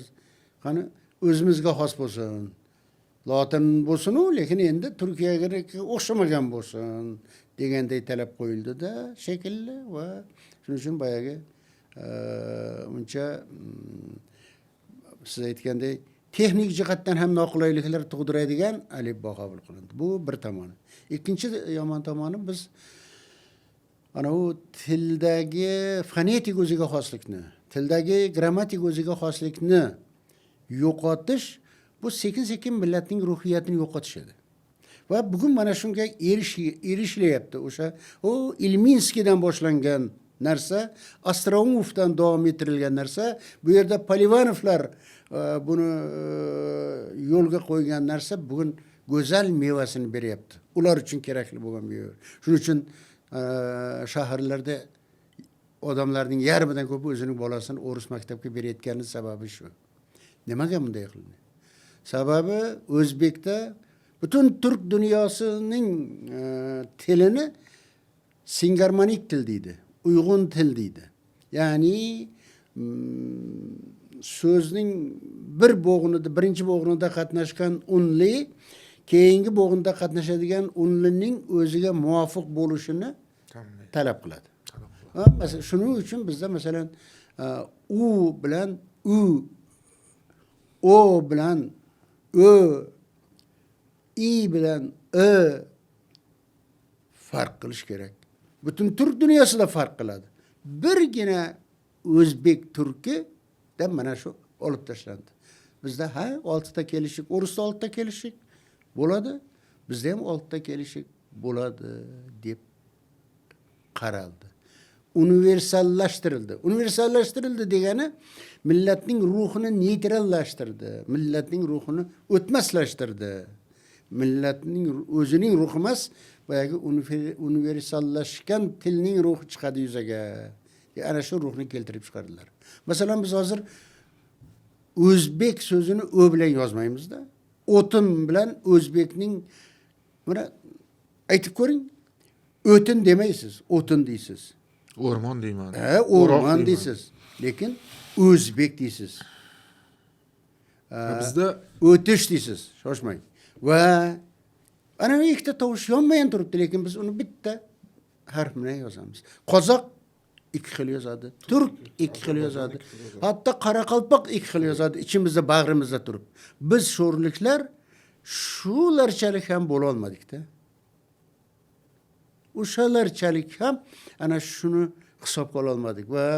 qani o'zimizga xos bo'lsin, lotin bo'lsinu, lekin endi Turkiyaga o'xshamagan bo'lsin deganday talab qo'yildida shekilli. Va shuning uchun boyagi uncha siz aytganday texnik jihatdan ham noqulayliklar tug'diradigan alifbo qabul qilindi. Bu bir tomoni. Ikkinchi yomon tomoni, biz ana u tildagi fonetik o'ziga xoslikni, tildagi grammatik o'ziga xoslikni yo'qotish, bu sekin sekin millatning ruhiyatini yo'qotish edi. Va bugun mana shunga erishilyapti. O'sha u Ilminskiydan boshlangan narsa, Ostroumofdan davom ettirilgan narsa, bu yerda Polivanovlar buni yo'lga qo'ygan narsa bugun go'zal mevasini beryapti. Ular uchun kerakli bo'lgan meva. Shuning uchun shaharlarda odamlarning yarmidan ko'pi o'zining bolasini o'ris maktabga berayotgani sababi shu. Nimaga bunday qilindi? Sababi o'zbekda butun turk dunyosining tilini singarmonik til deydi, uyg'un til deydi. Ya'ni so'zning bir bo'g'inida, birinchi bo'g'inida qatnashgan unli keyingi bo'g'inda qatnashadigan unlining o'ziga muvofiq bo'lishini talab qiladi. Masalan, shuning uchun bizda, masalan, u bilan u, o bilan ö, i bilan i farq qilish kerak. Butun turk dunyosida farq qiladi. Birgina o'zbek turkida mana shu olib tashlandi. Bizda ha oltita kelishik, o'risda oltita kelishik bo'ladi, bizda ham oltita kelishik bo'ladi deb qaraldi. Universallashtirildi. Universallashtirildi degani millatning ruhini neytrallashtirdi, millatning ruhini o'tmaslashtirdi. Millatning o'zining ruhi emas, boyagi universallashgan tilning ruhi chiqadi yuzaga. Ana shu ruhni keltirib chiqardilar. Masalan, biz hozir o'zbek so'zini o bilan yozmaymizda. O'tin bilan o'zbekning, mana aytib ko'ring, o'tin demaysiz, o'tin deysiz. O'rmon deyman. Ha, o'rmon O'roq deyman. deysiz, lekin o'zbek deysiz. Ha, bizda o'tish deysiz, shoshmang. Va ana bu ikkita tovush yonma yon turibdi, lekin biz uni bitta harf bilan yozamiz. Qozoq ikki xil yozadi, turk ikki xil yozadi, hatto qoraqalpoq ikki xil yozadi, ichimizda, bag'rimizda turib. Biz sho'rliklar shularchalik ham bo'lolmadikda, o'shalarchalik ham ana shuni hisobga ololmadik va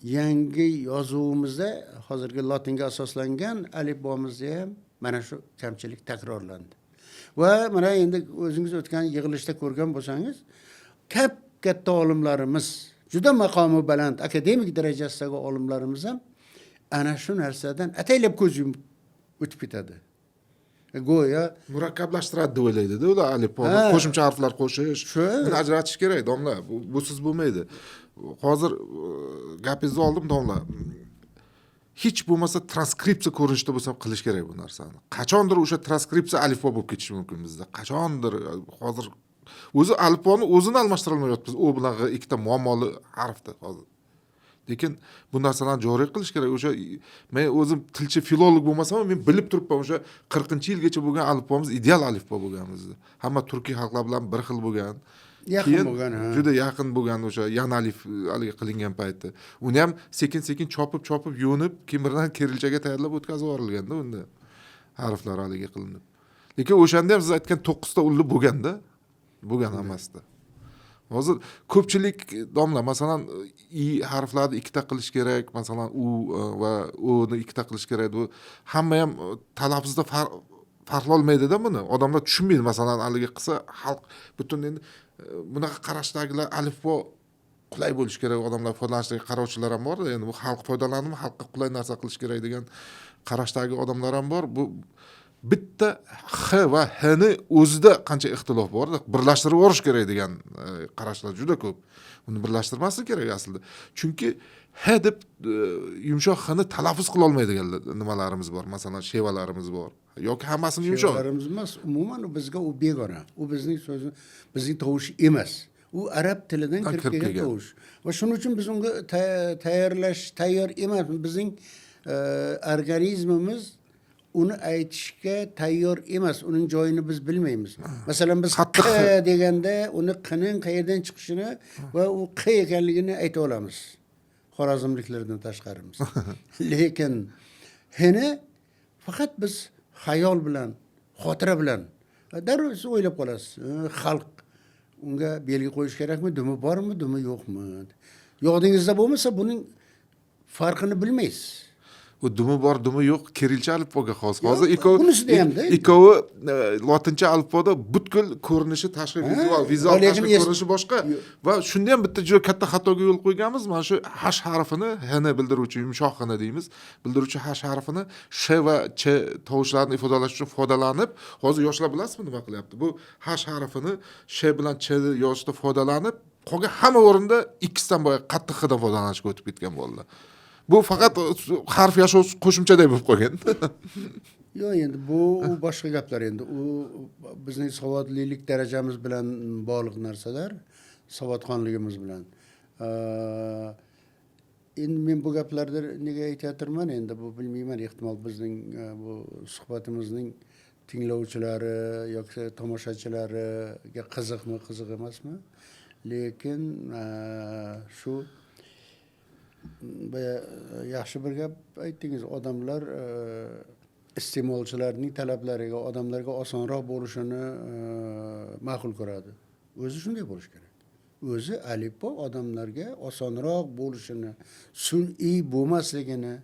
Yangi yozuvimizda, hozirgi lotinga asoslangan alifbomizda ham mana shu kamchilik takrorlandi. Va mana endi o'zingiz o'tgan yig'ilishda ko'rgan bo'lsangiz, kap katta olimlarimiz, juda maqomi baland, akademik darajasidagi olimlarimiz ham ana shu narsadan ataylab ko'z yumib o'tib ketadi. Go'yo Murakkablashtiradi deb o'ylaydida ular alifboni, qo'shimcha harflar qo'shish. Shu. Buni ajratish kerak, domla. Busiz bo'lmaydi. Hozir gapingizni oldim, domla. Hech bo'lmasa transkripsiya ko'rinishida bo'lsa ham qilish kerak bu narsani. Qachondir o'sha transkripsiya alifbo bo'lib ketishi mumkin bizda. Qachondir. Hozir o'zi alifboni o'zini almashtirolmayapmiz. O bilan g'ı ikkita muammoli harfda hozir. Lekin bu narsalarni joriy qilish kerak. O'sha men o'zim tilchi, filolog bo'lmasam ham, men bilib turibman, o'sha 40-yilgacha bo'lgan alifbomiz ideal alifbo bo'lgan bizda. Hamma turkiy xalqlar bilan bir xil bo'lgan. Yaqin Keyin bo'lgan, ha. Juda yaqin bo'lgan o'sha Yanalif haligi qilingan payti. Uni ham sekin sekin chopib chopib yo'nib, keyin birdan kirilchaga tayyorlab o'tkazib yuborilganda unda harflar haligi qilinib. Lekin o'shanda ham siz aytgan to'qqizta unli bo'lganda, bo'lgan hammasida. Hozir ko'pchilik, domla, masalan, i harflarni ikkita qilish kerak, masalan, u va oni ikkita qilish kerak. Bu hamma ham talaffuzda farqlolmaydida buni. Odamlar tushunmaydi, masalan, haligi qilsa xalq butun endi bunaqa qarashdagilar, alifbo qulay bo'lishi kerak, odamlar foydalanishiga qarovchilar ham bor. Endi bu xalq foydalanadimi, xalqqa qulay narsa qilish kerak degan qarashdagi odamlar ham bor. Bu bitta x va h ni o'zida qancha ixtilof bor, birlashtirib yuborish kerak degan qarashlar juda ko'p. Uni birlashtirmaslik kerak aslida, chunki h deb yumshoq h ni talaffuz qilolmaydigan nimalarimiz bor, masalan, shevalarimiz bor yoki hammasini yumshoq. Shevalarimiz emas, umuman u bizga u begona. U bizning so'zi, bizning tovush emas. U arab tilidan kirib kirib kelgan kelgan. tovush. Va shuning uchun biz unga tayyorlash tayyor emas. Bizning organizmimiz uni aytishga tayyor emas. Uning joyini biz bilmaymiz. Masalan, biz Qattiq q x. deganda uni qning qayerdan chiqishini va u q ekanligini ayta olamiz. Xorazmliklardan tashqarimiz. Lekin hni faqat biz xayol bilan, xotira bilan darrov siz o'ylab qolasiz. Xalq unga belgi qo'yish kerakmi, dumi bormi, dumi yo'qmi? Yodingizda bo'lmasa, buning farqini bilmaysiz. U dumi bor, dumi yo'q kirilcha alifboga xos hozir. Yo'q, Ikkovi bunisida hamda endi. Ikkovi lotincha alifboda butkul ko'rinishi, tashqi vizual lekin tashqi ko'rinishi boshqa. Va shunda ham bitta juda katta xatoga yo'l qo'yganmiz. Mana shu h harfini, h ni bildiruvchi, yumshoq h ni deymiz, bildiruvchi h harfini sh va ch tovushlarini ifodalash uchun foydalanib, hozir yoshlar bilasizmi nima qilyapti? Bu h harfini sh bilan ch yozishda foydalanib, qolgan hamma o'rinda ikkisidan, boya qattiq hdan foydalanishga o'tib ketgan bolalar. Bu faqat harf yashovchi qo'shimchaday bo'lib qolgan. Yo'q, endi bu u boshqa gaplar endi. U bizning savodlilik darajamiz bilan bog'liq narsalar, savodxonligimiz bilan. Endi men bu gaplarni nega aytyapman endi, bu bilmayman, ehtimol bizning bu suhbatimizning tinglovchilari yoki tomoshachilariga qiziqmi, qiziq emasmi? Lekin shu boya yaxshi bir gap aytdingiz. Odamlar iste'molchilarning talablariga, odamlarga osonroq bo'lishini ma'qul ko'radi. O'zi shunday bo'lishi kerak. O'zi alifbo odamlarga osonroq bo'lishini, sun'iy bo'lmasligini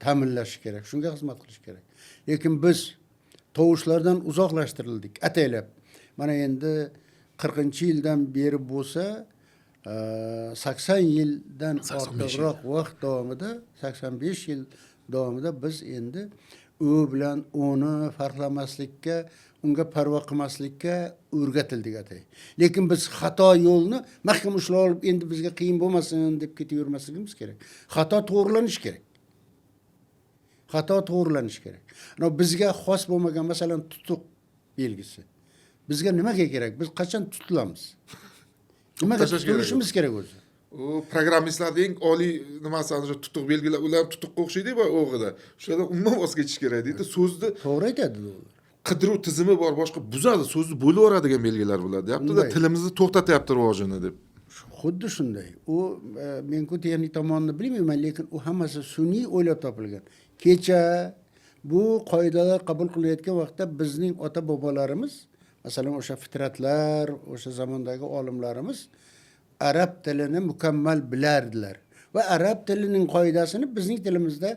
ta'minlashi kerak. Shunga xizmat qilish kerak. Lekin biz tovushlardan uzoqlashtirildik ataylab. Mana endi 40-yildan beri bo'lsa, 80 yildan 85 yil. ortiqroq vaqt davomida, 85 yil davomida biz endi u bilan uni farqlamaslikka, unga parvo qilmaslikka o'rgatildik atay. Lekin biz xato yo'lni mahkam ushlab olib, endi bizga qiyin bo'lmasin deb ketavermasligimiz kerak. Xato to'g'rilanishi kerak. Xato to'g'rilanishi kerak. Ana bizga xos bo'lmagan, masalan, tutuq belgisi. Bizga nimaga kerak? Biz qachon tutilamiz? Nimaga Tashlash kerak. tutilishimiz kerak o'zi? U programmistlarni eng oliy nimasi ana shu tutuq belgilar. Ular ham tutuqqa o'xshaydi va o'g'ida shulardan umuman voz kechish kerak deydi so'zni. To'g'ri aytadi ular. Qidiruv tizimi bor, boshqa buzadi, so'zni bo'lib yuboradigan belgilar bo'ladi deyaptida. Unday. Tilimizni to'xtatyapti rivojini deb. Xuddi shunday. U menku texnik tomonini bilmayman, lekin u hammasi sun'iy o'ylab topilgan. Kecha bu qoidalar qabul qilinayotgan vaqtda bizning ota bobolarimiz, masalan, o'sha fitratlar, o'sha zamondagi olimlarimiz arab tilini mukammal bilardilar. Va arab tilining qoidasini bizning tilimizda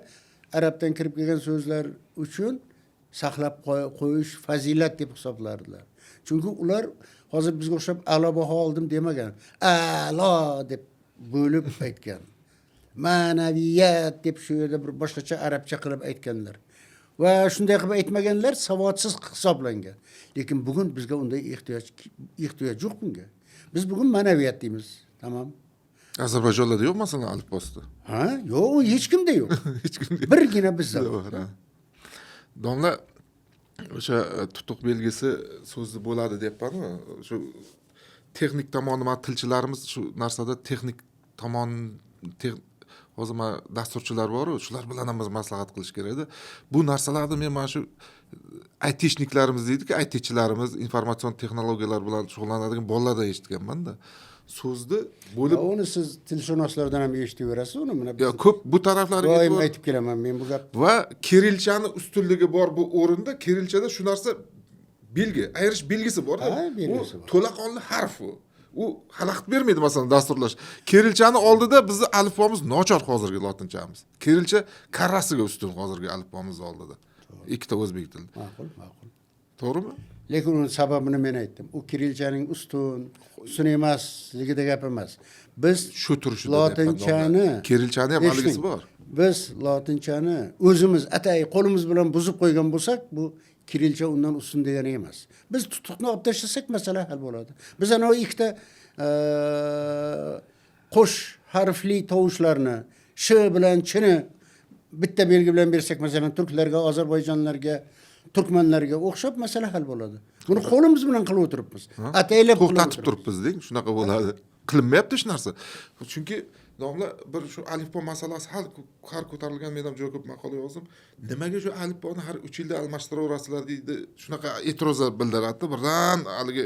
arabdan kirib kelgan so'zlar uchun saqlab qo'yish fazilat deb hisoblardilar. Chunki ular hozir bizga o'xshab a'lo baho oldim demagan, a'lo deb bo'lib aytgan, ma'naviyat deb shu yerda bir boshqacha arabcha qilib aytganlar. Va shunday qilib aytmaganlar savodsiz hisoblangan. Lekin bugun bizga unday ehtiyoj yo'q bunga. Biz bugun ma'naviyat deymiz, tamom. Ozarbayjonlarda yo'q masalan alifbosida. Ha, yo'q, u hech kimda yo'q. Hech kimda. Birgina bizda yo'q, ha. Domla, o'sha tutuq belgisi so'zni bo'ladi deyapmanu, shu texnik tomoni, mana tilchilarimiz shu narsada texnik tomon, hozir mana dasturchilar boru, shular bilan ham biz maslahat qilish kerakda bu narsalarni. Men mana shu айтишник larimiz deydiku, aytichilarimiz, informatsion texnologiyalar bilan shug'ullanadigan bolalardan eshitganmanda so'zni bo'lib. Uni siz tilshunoslardan ham eshitaverasiz uni mana. Yo, ko'p bu taraflariga Doim e'tibor- aytib kelaman men bu gap. Va kirilchani ustunligi bor bu o'rinda. Kirilchada shu narsa, belgi, ayirish belgisi bor. Ha, belgisi u bor. To'laqonli harf, u xalaqit bermaydi masalan dasturlash. Kirilchani oldida bizni alifbomiz nochor, hozirgi lotinchamiz. Kirilcha karrasiga ustun hozirgi alifbomizni oldida, ikkita o'zbek tilida. Ma'qul, ma'qul. To'g'rimi? Lekin uni sababini men aytdim. U kirilchaning ustun emasligida gap emas. Biz Shu turishida lotinchani deyapman. Kirilchani ham haligisi Eshiting, bor. Biz lotinchani o'zimiz atay qo'limiz bilan buzib qo'ygan bo'lsak, bu kirilcha undan ustun degani emas. Biz tutuqni olib tashlasak, masala hal bo'ladi. Biz anavi ikkita qo'sh harfli tovushlarni, sh bilan chini bitta belgi bilan bersak, masalan, turklarga, ozarbayjonlarga, turkmanlarga o'xshab, masala hal bo'ladi. Buni qo'limiz bilan qilib o'tiribmiz, ataylab qilib To'xtatib o'tiribmiz. Turibmiz deng, shunaqa bo'ladi. Qilinmayapti shu narsa, chunki domla, bir shu alifbo masalasi har ko'tarilgan. Men ham juda ko'p maqola yozdim, nimaga shu alifboni har 3 yilda almashtiraverasizlar deydi, shunaqa e'tirozlar bildiradida. Birdan haligi,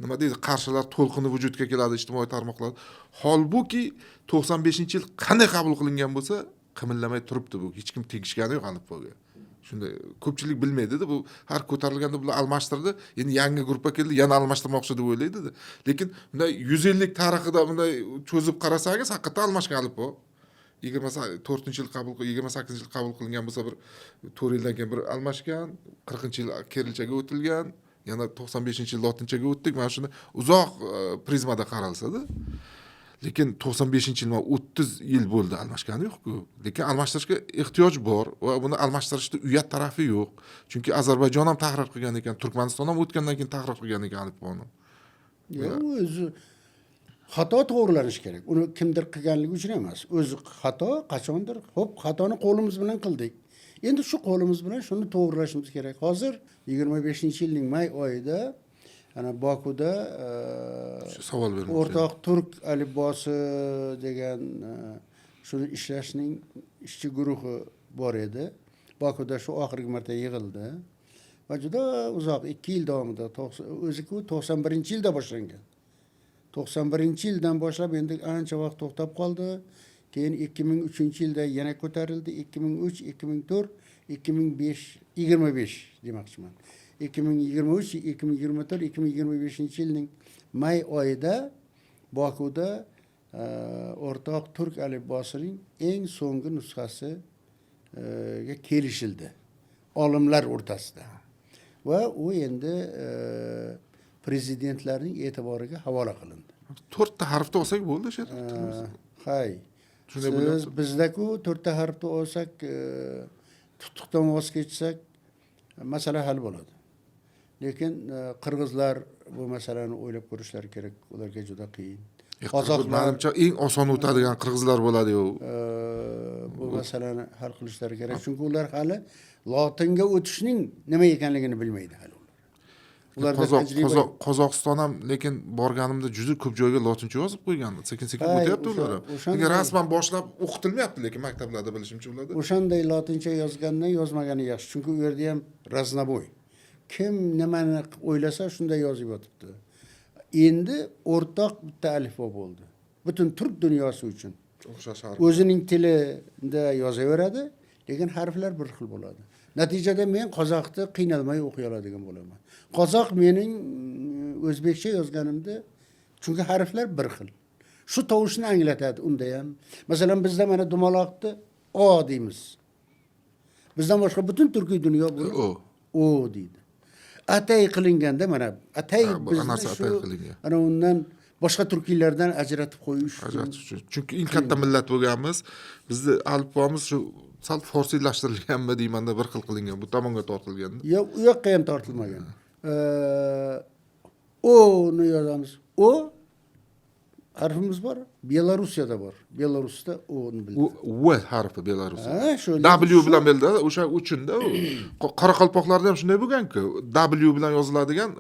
nima deydi, qarshilar to'lqini vujudga keladi ijtimoiy tarmoqlarda. Holbuki 95-yil qanday qabul qilingan bo'lsa, qimirlamay turibdi bu, hech kim tegishgani yo'q alifboga. Shunday ko'pchilik bilmaydida, bu har ko'tarilganda bular almashtirdi, endi yangi gruppa keldi, yana almashtirmoqchi deb o'ylaydida. Lekin bunday 150 yillik tarixida bunday cho'zib qarasangiz, haqiqatdan almashgan alifbo. 24-yil qabul, 28-yil qabul qilingan bo'lsa, bir 4 yildan keyin bir almashgan, 40-yil kirilchaga o'tilgan, yana 95-yil lotinchaga o'tdik. Mana shuni uzoq prizmada qaralsada, lekin 95-yil, 30 yil bo'ldi, almashgani yo'qku. Lekin almashtirishga ehtiyoj bor va buni almashtirishda uyat tarafi yo'q, chunki Ozarbayjon ham tahrir qilgan ekan, Turkmaniston ham o'tgandan keyin tahrir qilgan ekan alifboni. Yo'q, o'zi xato to'g'rilanishi kerak. Uni kimdir qilganligi uchun emas, o'zi xato qachondir. Ho'p, xatoni qo'limiz bilan qildik, endi shu qo'limiz bilan shuni to'g'rilashimiz kerak. Hozir 25-yilning may oyida ana Bokuda Shu savol bermoqchi. o'rtoq turk alifbosi degan shuni ishlashning ishchi guruhi bor edi. Bokuda shu oxirgi marta yig'ildi va juda uzoq, 2 yil davomida, o'ziku 91-yilda boshlangan, 91-yildan boshlab endi ancha vaqt to'xtab qoldi. Keyin 2003-yilda yana ko'tarildi. 2003, 2004, 2005, 25 demoqchiman, 2023, 2024, 2025-yilning may oyida Bokuda o'rtoq turk alifbosining eng so'nggi nusxasiga kelishildi olimlar o'rtasida va u endi prezidentlarning e'tiboriga havola qilindi. To'rtta harfda olsak bo'ldi o'sha yerda. Hay. Shunday Siz bo'lyapti. Bizdaku to'rtta harfni olsak, tutuqdan voz kechsak, masala hal bo'ladi. Lekin qirg'izlar bu masalani o'ylab ko'rishlari kerak, ularga juda qiyin. Qozoqlar Manimcha, eng oson o'tadigan qirg'izlar bo'ladi u. Bu masalani hal qilishlari kerak, chunki ular hali lotinga o'tishning nima ekanligini bilmaydi hali ular. Ularda Qozoq tajriba Qozoq, Qozog'iston ham, lekin borganimda juda ko'p joyga lotincha yozib qo'ygan, sekin sekin Hay, o'tyapti ular ham. Lekin rasman boshlab o'qitilmayapti lekin maktablarda, bilishimcha, ularda. O'shanday lotincha yozgandan yozmagani yaxshi, chunki u yerda ham разнобой, kim nimani o'ylasa shunday yozib yotibdi. Endi o'rtoq bitta alifbo bo'ldi butun turk dunyosi uchun. O'xshash harf. O'zining tilida yozaveradi, lekin harflar bir xil bo'ladi. Natijada men qozoqni qiynalmay o'qiy oladigan bo'laman. Qozoq mening o'zbekcha yozganimda, chunki harflar bir xil. Shu tovushni anglatadi unda ham. Masalan, bizda mana dumaloqni o deymiz. Bizdan boshqa butun turkiy dunyo buni O. o deydi. Atay qilinganda mana atay Ha, bu bizni narsa shu atay qilingan. ana undan boshqa turkiylardan ajratib qo'yish uchun. Ajratish uchun. Chunki eng katta millat bo'lganmiz. Bizni alifbomiz shu sal forsiylashtirilganmi deymanda, bir xil qilingan, bu tomonga tortilganda. Yo'q, u yoqqa ham tortilmagan. O'ni yozamiz. O harfimiz bor, Belarusiyada bor. Belarusda o'ni biladi. U V harfi Belarusda. Ha, shu W bilan belgiladi, o'sha uchunda u. Qoraqalpoqlarda ham shunday bo'lgan-ku. W bilan yoziladigan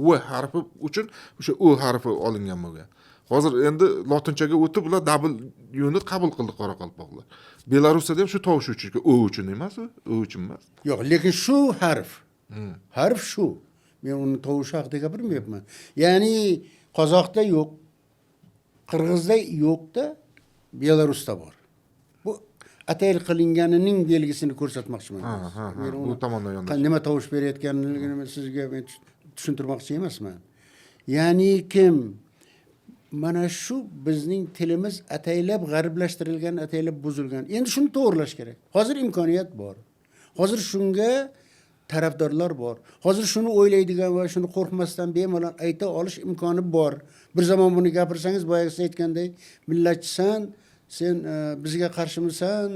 V harfi uchun o'sha O harfi olingan bo'lgan. Hozir endi lotinchaga o'tib ular W ni qabul qildi qoraqalpoqlar. Belarusda ham shu tovush uchun, O uchun emas u, O uchun emas. Yo'q, lekin shu harf. Harf shu. Men uni tovushi haqida gapirmayapman. Ya'ni qozoqda yo'q, qirg'izda yo'qda, Belarusda bor. Bu atay qilinganining belgisini ko'rsatmoqchiman. Ha, ha, ha, Men bu uni tomondan yondashib. Nima tovush berayotganligini men sizga men tushuntirmoqchi emasman. Ya'ni kim mana shu bizning tilimiz ataylab g'arblashtirilgan, ataylab buzilgan. Endi shuni to'g'irlash kerak. Hozir imkoniyat bor. Hozir shunga tarafdorlar bor. Hozir shuni o'ylaydigan va shuni qo'rqmasdan bemalol ayta olish imkoni bor. Bir zamon buni gapirsangiz, boyagi siz aytganday, millatchisan, sen bizga qarshimisan,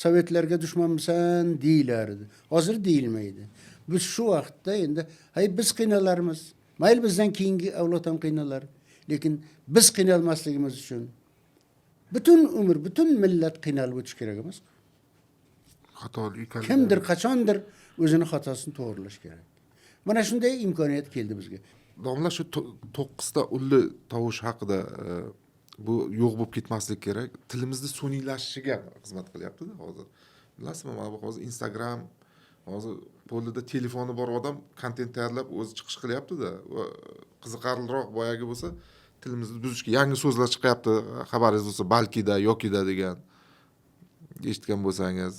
sovetlarga dushmanmisan deyilardi. Hozir deyilmaydi. Biz shu vaqtda endi hay biz qiynalarmiz. Mayli, bizdan keyingi avlod ham qiynalar. Lekin biz qiynalmasligimiz uchun butun umr, butun millat qiynalib o'tish kerak emas. Xatolik. Kimdir qachondir o'zini xatosini to'g'irlash kerak. Mana shunday imkoniyat keldi bizga. Domla, shu to'qqizta unli tovush haqida, bu yo'q bo'lib ketmasligi kerak. Tilimizni sun'iylashishiga xizmat qilyapti-da hozir. Bilasizmi, mana bu hozir Instagram, hozir qo'lida telefoni bor odam kontent tayyorlab o'zi chiqish qilyapti-da. Va qiziqarliroq boyagi bo'lsa, tilimizni buzishga yangi so'zlar chiqyapti. Xabaringiz bo'lsa, balkida, yokida degan eshitgan bo'lsangiz,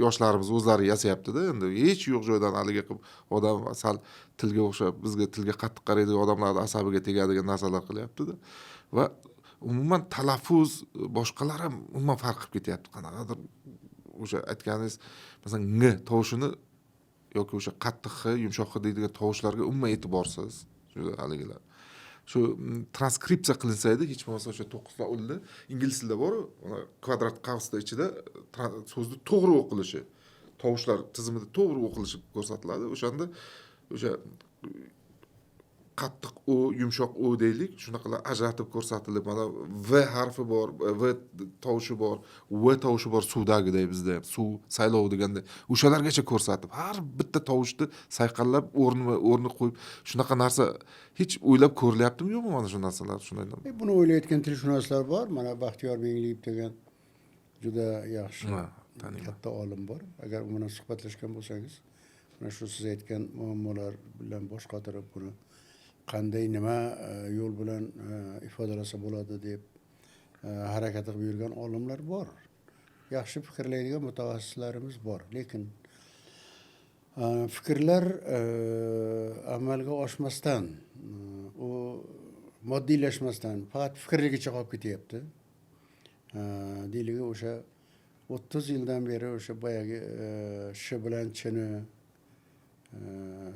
yoshlarimiz o'zlari yasayapti-da endi hech yo'q joydan haligi qilib odam sal tilga o'xshab bizga tilga qattiq qaraydigan odamlarni asabiga tegadigan narsalar qilyapti-da. Va umuman talaffuz boshqalar ham umuman farq qilib ketyapti. Qanaqadir o'sha aytganingiz, masalan, ng tovushini yoki o'sha qattiq x, yumshoq x deydigan tovushlarga umuman e'tiborsiz shu haligilar. Shu transkripsiya qilinsa edi, hech bo'lmasa o'sha to'qqizta unli ingliz tilida boru, kvadrat qavsda ichida so'zni to'g'ri o'qilishi, tovushlar tizimida to'g'ri o'qilishi ko'rsatiladi. O'shanda o'sha qattiq o, yumshoq o deylik, shunaqalar ajratib ko'rsatilib, mana v harfi bor, v tovushi bor, v tovushi bor suvdagiday bizda ham suv saylov deganda o'shalargacha ko'rsatib, har bitta tovushni sayqallab o'rnima o'rni qo'yib, shunaqa narsa hech o'ylab ko'rilyaptimi, yo'qmi mana shu narsalar shunday? Buni o'ylayotgan tilshunoslar bor. Mana Baxtiyor Mengliyev degan juda yaxshi Ha, taniyman. katta olim bor. Agar u bilan suhbatlashgan bo'lsangiz, mana shu siz aytgan muammolar bilan bosh qotirib, buni qanday nima yo'l bilan ifodalasa bo'ladi deb harakat qilib yurgan olimlar bor. Yaxshi fikrlaydigan mutaxassislarimiz bor. Lekin fikrlar amalga oshmasdan, u moddiylashmasdan faqat fikrligicha qolib ketyapti. Deylik, o'sha 30 yildan beri o'sha boyagi sh bilan chini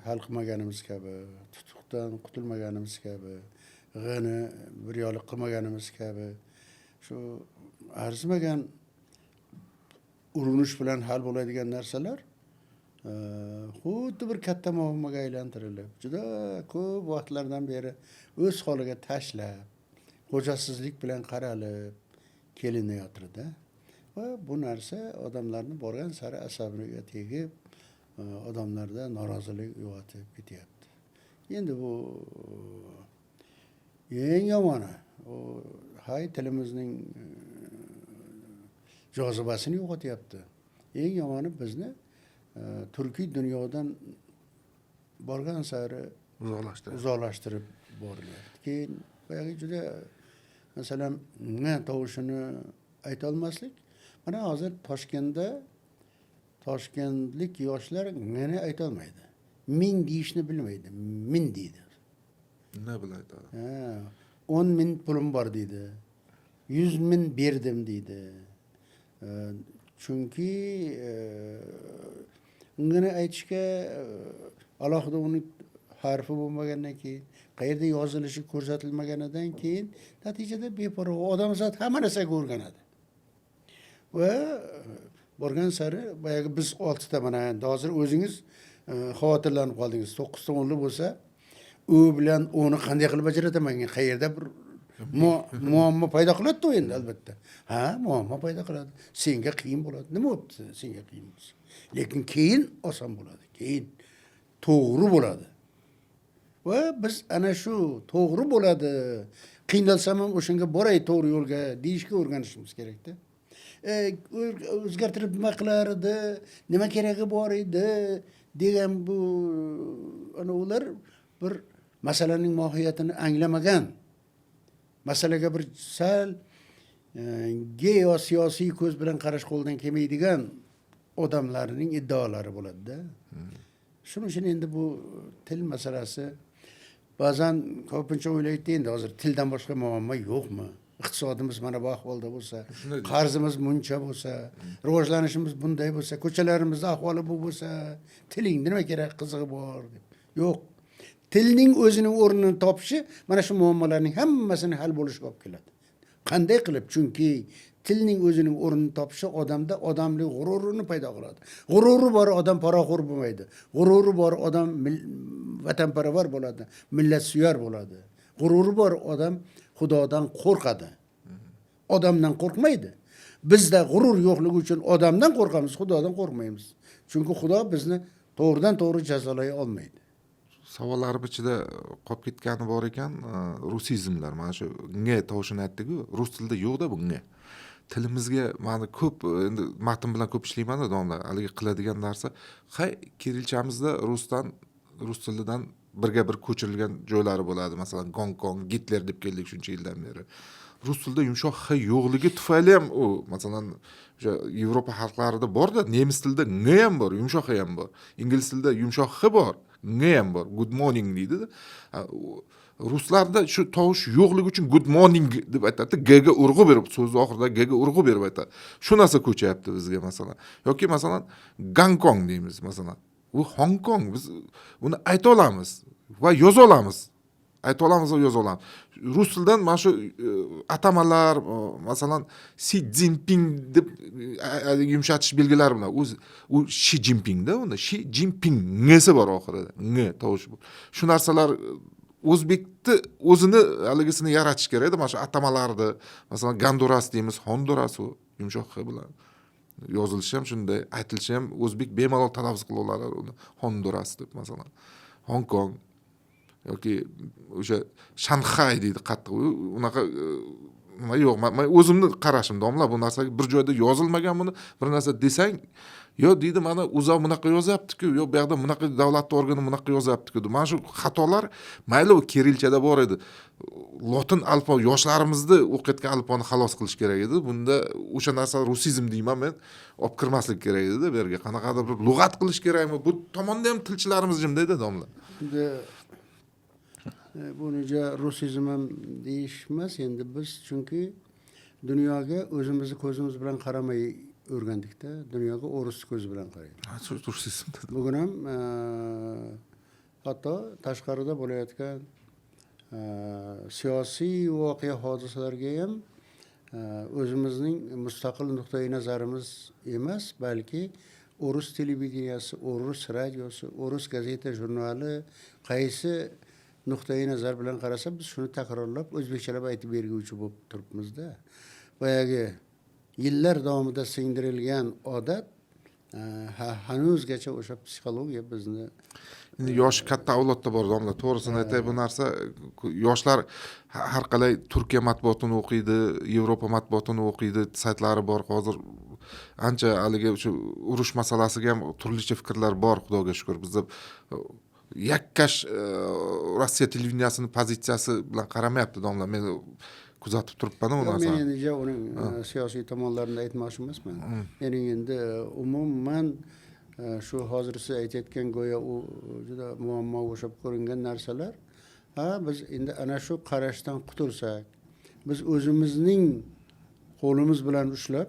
hal qilmaganimiz kabi, tutuqdan qutulmaganimiz kabi, g'ni bir yo'liq qilmaganimiz kabi, shu arzimagan urinish bilan hal bo'ladigan narsalar xuddi bir katta muammoga aylantirilib, juda ko'p vaqtlardan beri o'z holiga tashlab, xo'jasizlik bilan qaralib kelinayotidi. Va bu narsa odamlarni borgan sari asabiga tegib, odamlarda norozilik uyg'otib ketyapti. Endi bu eng yomoni, u hay tilimizning jozibasini yo'qotyapti. Eng yomoni bizni turkiy dunyodan borgan sari uzoqlashtiradi. Uzoqlashtirib borilyapti. Keyin boyagi juda, masalan, ng tovushini aytolmaslik. Mana hozir Toshkentda toshkentlik yoshlar ngni aytolmaydi. Ming deyishni bilmaydi, min deydi. Nima bilan aytadi? Ha. 10 ming pulim bor deydi, 100 ming berdim deydi. Chunki uni aytishga alohida uni harfi bo'lmagandan keyin, qayerda yozilishi ko'rsatilmaganidan keyin, natijada beparvo odamzod hamma narsaga o'rganadi va borgan sari boyagi biz oltita, mana endi hozir o'zingiz xavotirlanib qoldingiz. To'qqizta o'nli bo'lsa, u bilan o'ni qanday qilib ajrataman, qayerda bir muammo paydo qiladida u endi. Albatta, ha, muammo paydo qiladi, senga qiyin bo'ladi. Nima bo'pti senga qiyin bo'lsa? Lekin keyin oson bo'ladi, keyin to'g'ri bo'ladi. Va biz ana shu to'g'ri bo'ladi, qiynalsam ham o'shanga boray, to'g'ri yo'lga deyishga o'rganishimiz kerakda. O'zgartirib nima qilar edi, nima keragi bor edi degan bu ana ular bir masalaning mohiyatini anglamagan, masalaga bir sal geosiyosiy ko'z bilan qarash qo'ldan kelmaydigan odamlarning iddaolari bo'ladida. Shuning uchun endi bu til masalasi ba'zan ko'pincha o'ylaydida, endi hozir tildan boshqa muammo yo'qmi? Iqtisodimiz mana bu ahvolda bo'lsa, Shunday deydi. qarzimiz muncha bo'lsa, rivojlanishimiz bunday bo'lsa, ko'chalarimizni ahvoli bu bo'lsa, tiling nima kerak, qizig'i bor deb. Yo'q, tilning o'zining o'rnini topishi mana shu muammolarning hammasini hal bo'lishiga olib keladi. Qanday qilib? Chunki tilning o'zining o'rnini topishi odamda odamlik g'ururini paydo qiladi. G'ururi bor odam poraxo'r bo'lmaydi. G'ururi bor odam vatanparvar bo'ladi, millatsuyar bo'ladi. G'ururi bor odam xudodan qo'rqadi, odamdan qo'rqmaydi. Bizda g'urur yo'qligi uchun odamdan qo'rqamiz, xudodan qo'rqmaymiz, chunki xudo bizni to'g'ridan to'g'ri jazolay olmaydi. Savollarim ichida qolib ketgani bor ekan, rusizmlar. Mana shu ng tovushini aytdiku, rus tilida yo'qda bu ng. Tilimizga mani ko'p endi matn bilan ko'p ishlaymanda, domla, haligi qiladigan narsa hay kirilchamizda rusdan, rus tilidan birga bir ko'chirilgan joylari bo'ladi. Masalan, Gonkong, Gitler deb keldik shuncha yildan beri. Rus tilida yumshoq x yo'qligi tufayli ham u, masalan, o'sha Yevropa xalqlarida borda, nemis tilida ng ham bor, yumshoq x ham bor, ingliz tilida yumshoq x bor, ng ham bor, good morning deydida. Ruslarda shu tovush yo'qligi uchun good morning deb aytadida, g ga urg'u berib, so'zni oxirida g ga urg'u berib aytadi. Shu narsa ko'chyapti bizga, masalan. Yoki masalan, Gonkong deymiz, masalan, u Hong Kong. Biz uni ayta olamiz va yoza olamiz, ayta olamiz va yoza olamiz. Rus tilidan mana shu atamalar, masalan, Si Szinpin deb yumshatish belgilari bilan o'zi u Shi Jinpingda, unda Shi Jinping, ngsi bor oxirida, ng tovushi bor. Shu narsalar o'zbekni o'zini haligisini yaratish kerakda, mana shu atamalarni. Masalan, Gonduras deymiz, Honduras, u yumshoq x bilan yozilishi ham shunday, aytilishi ham, o'zbek bemalol talaffuz qila oladi uni Honduras deb. Masalan, Hong Kong yoki o'sha Shanxay deydi qattiq. Unaqa nima yo'q. Man o'zimni qarashim, domla, bu narsaga bir joyda yozilmagan. Buni bir narsa desang, yo deydi, mana o'zi bunaqa yozyaptiku, yo bu yoqda bunaqa davlat organi bunaqa yozyaptiku. Mana shu xatolar, mayli, u kirilchada bor edi, lotin alifbo, yoshlarimizni o'qiyotgan alifboni xalos qilish kerak edi. Bunda o'sha narsa, rusizm deyman men, olib kirmaslik kerak edida bu yerga. Qanaqadir bir lug'at qilish kerakmi? Bu tomonda ham tilchilarimiz jimdayda, domla. Endi buni ja rusizm ham deyish emas endi. Biz chunki dunyoga o'zimizni ko'zimiz bilan qaramay o'rgandikda, dunyoga o'ris ko'zi bilan qaraydi. Ha, shu rusizm dedim. Bugun ham hatto tashqarida bo'layotgan siyosiy voqea hodisalarga ham o'zimizning mustaqil nuqtai nazarimiz emas, balki o'ris televideniyasi, o'ris radiosi, o'ris gazeta jurnali qaysi nuqtai nazar bilan qarasa, biz shuni takrorlab, o'zbekchalab aytib berguvchi bo'lib turibmizda. Boyagi yillar davomida singdirilgan odat hanuzgacha o'sha psixologiya bizni Endi yoshi katta avlodda bor, domla, to'g'risini aytay, bu narsa. Yoshlar har qalay Turkiya matbuotini o'qiydi, Yevropa matbuotini o'qiydi, saytlari bor hozir ancha. Haligi shu urush masalasiga ham turlicha fikrlar bor, xudoga shukur. Bizda yakkash Rossiya televideniyasini pozitsiyasi bilan qaramayapti, domla, men kuzatib turibman u Yo'q, men narsani. Endi ja uning siyosiy tomonlarini aytmoqchi emasman. Mening endi umuman shu hozir siz aytayotgan go'yo u juda muammoga o'xshab ko'ringan narsalar Ha, biz endi ana shu qarashdan qutulsak, biz o'zimizning qo'limiz bilan ushlab,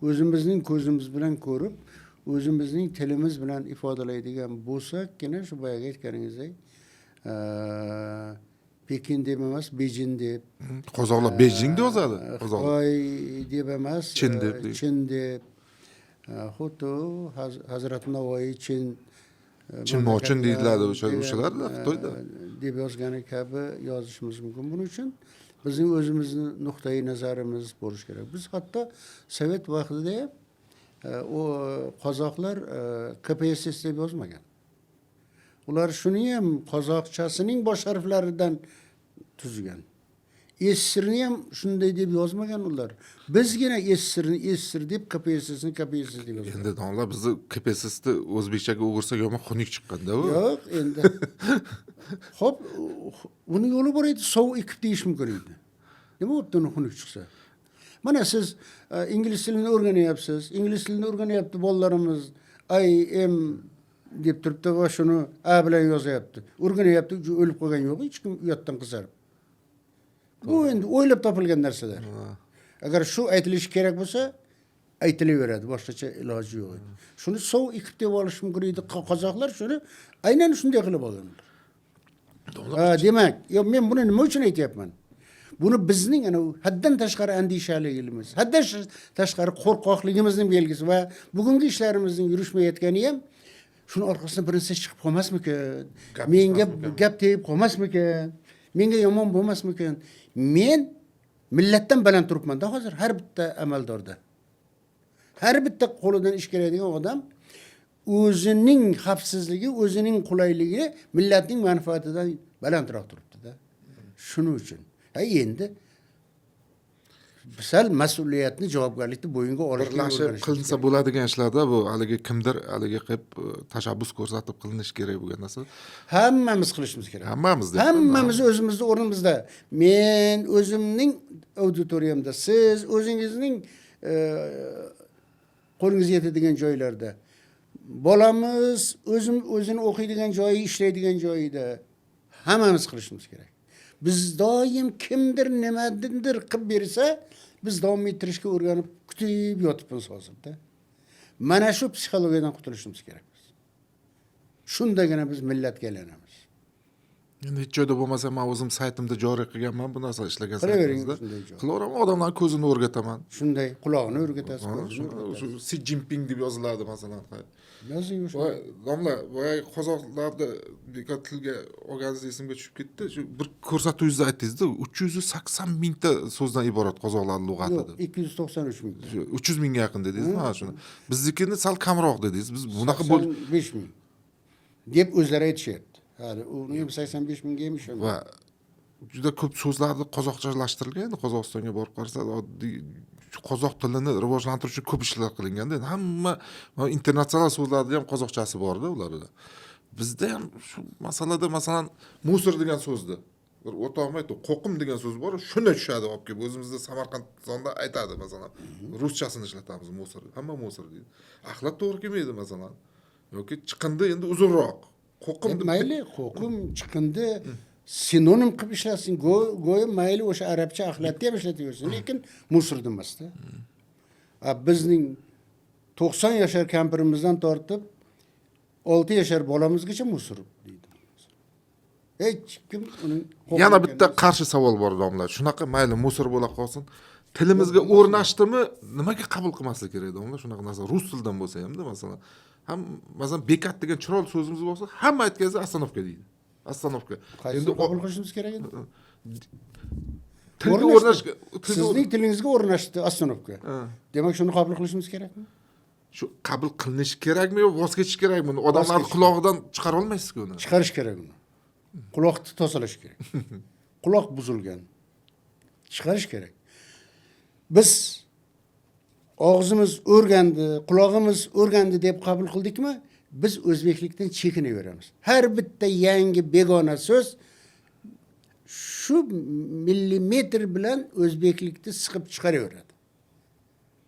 o'zimizning ko'zimiz bilan ko'rib, o'zimizning tilimiz bilan ifodalaydigan bo'lsakkina, shu boyagi aytganingizdek, Pekin deb emas, Bejin deb, Qozoqlar Bejing deb yozadi. Qozoqlar. Xitoy deb emas, Chin deb. Chin deb. Xuddi Hazrat Navoiy Chin Chin Mochin deyiladi o'sha degan, o'shalarda Xitoyda. Deb yozgani kabi yozishimiz mumkin. Buning uchun bizning o'zimizni nuqtai nazarimiz bo'lishi kerak. Biz hatto sovet vaqtida ham u qozoqlar KPSS deb yozmagan. Ular shuni ham qozoqchasining bosh harflaridan tuzgan. SSSRni ham shunday deb yozmagan ular. Bizgina SSSRni SSSR deb, KPSSni KPSS deb yozgan. Endi domla, bizni KPSSni o'zbekchaga o'girsak, yomon xunuk chiqqanda u. Yo'q, endi. Xo'p, uni yo'li bor edi, sovuq ekib deyish mumkin edi. Nima bo'pti uni xunuk chiqsa? Mana siz ingliz tilini o'rganyapsiz. Ingliz tilini o'rganyapti bolalarimiz. I am deb turibdi va shuni a bilan yozyapti. O'rganyapti, o'lib qolgan yo'q, hech kim uyatdan qizarib. Bu endi o'ylab topilgan narsalar. Agar shu aytilishi kerak bo'lsa, aytilaveradi, boshqacha iloji yo'q edi. Shuni sovuq ekib deb olish mumkin edi. Qozoqlar shuni aynan shunday qilib olganlar. Ha, demak, yo men buni nima uchun aytyapman? Buni bizning ana haddan tashqari andishaligimiz, haddan tashqari qo'rqoqligimizning belgisi va bugungi ishlarimizning yurishmayotgani ham shuni orqasidan bir narsa chiqib qolmasmikan? Gap Menga chiqmasmikan? gap tegib qolmasmikan? Menga yomon bo'lmasmikan? Men millatdan baland turibman-da hozir har bitta amaldorda. Har bitta qo'lidan ish keladigan odam o'zining xavfsizligi, o'zining qulayligi millatning manfaatidan balandroq turibdi-da. Shuning uchun. Ha, endi sal mas'uliyatni, javobgarlikni bo'yinga olishga Birlashib o'rganish qilinsa kerak. bo'ladigan ishlarda bu haligi kimdir haligi qilib tashabbus ko'rsatib qilinishi kerak bo'lgan narsa. Hammamiz qilishimiz kerak. Hammamiz deyapman. Hammamiz o'zimizni o'rnimizda. Men o'zimning auditoriyamda, siz o'zingizning qo'lingizga yetadigan joylarda. Bolamiz o'zim o'zini o'qiydigan joyi, ishlaydigan joyida hammamiz qilishimiz kerak. Biz doim kimdir nimadirdir qilib bersa, biz davom ettirishga o'rganib kutib yotibmiz hozirda. Mana shu psixologiyadan qutulishimiz kerak biz. Shundagina biz millatga aylanamiz. Endi hech joyda bo'lmasa, man o'zim saytimda joriy qilganman bu narsa, ishlagan Qilavering saytimizda. shunday joy. Qilaveraman, odamlarni ko'zini o'rgataman. Shunday qulog'ini o'rgatasiz, ko'zini o'rgatasiz. Shu Si Jinping deb yoziladi masalan. Yozing o'sha. Voy, domla, boyagi qozoqlarni bekor tilga olganingiz esimga tushib ketdi. Shu bir ko'rsatuvingizda aytdingizda, 380 mingta so'zdan iborat qozoqlar lug'ati Yo'q, deb. 293 ming. Shu 300 mingga yaqin dedingizmi? Ha, shuni. Biznikini sal kamroq dedingiz. Biz bunaqa bo'l 85 ming deb o'zlari aytishyapti. Hali uni ham 85 mingga ham ishonmayman. Va juda ko'p so'zlarni qozoqchalashtirilgan. Endi Qozog'istonga borib qarasa, oddiy qozoq tilini rivojlantirish uchun ko'p ishlar qilinganda. Endi hamma mana internatsional so'zlarni ham qozoqchasi borda ularda. Bizda ham shu masalada, masalan, мусор degan so'zni bir o'rtog'im aytdi, qo'qim degan so'z bor, shuni tushadi olib kelib o'zimizda Samarqandistonda aytadi, masalan, ruschasini ishlatamiz, мусор, hamma мусор deydi, axlat to'g'ri kelmaydi masalan, yoki chiqindi endi uzunroq, qo'qim deb. Mayli, qo'qim, chiqindi sinonim qilib ishlasin, go'yo mayli o'sha arabcha axlatni ham ishlataversin, lekin мусор demasda. A bizning 90 yashar kampirimizdan tortib 6 yashar bolamizgacha мусор deydi. Hech kim uning qo'qim Yana bitta ekanini- qarshi savol bor, domla. Shunaqa mayli, мусор bo'la qolsin, tilimizga o'rnashdimi, nimaga qabul qilmaslik kerak, domla, shunaqa narsa rus tilidan bo'lsa hamda? Masalan, ham masalan bekat degan chiroyli so'zimiz bo'lsa, hamma aytganida остановка deydi, остановка. Qaysini Endi qabul qilishimiz kerak endi? Tilga O'rnashdi. o'rnash tilga Sizning tilingizga o'rnashdi остановка. Demak, shuni qabul qilishimiz kerakmi? Shu qabul qilinishi kerakmi yo voz kechish kerakmi? Uni odamlarni kechish. qulog'idan chiqara olmaysizku uni. Chiqarish kerak uni. Quloqni tozalash kerak. Quloq buzilgan. Chiqarish kerak. Biz og'zimiz o'rgandi, qulog'imiz o'rgandi deb qabul qildikmi, biz o'zbeklikdan chekinaveramiz. Har bitta yangi begona so'z shu millimetr bilan o'zbeklikni siqib chiqaraveradi.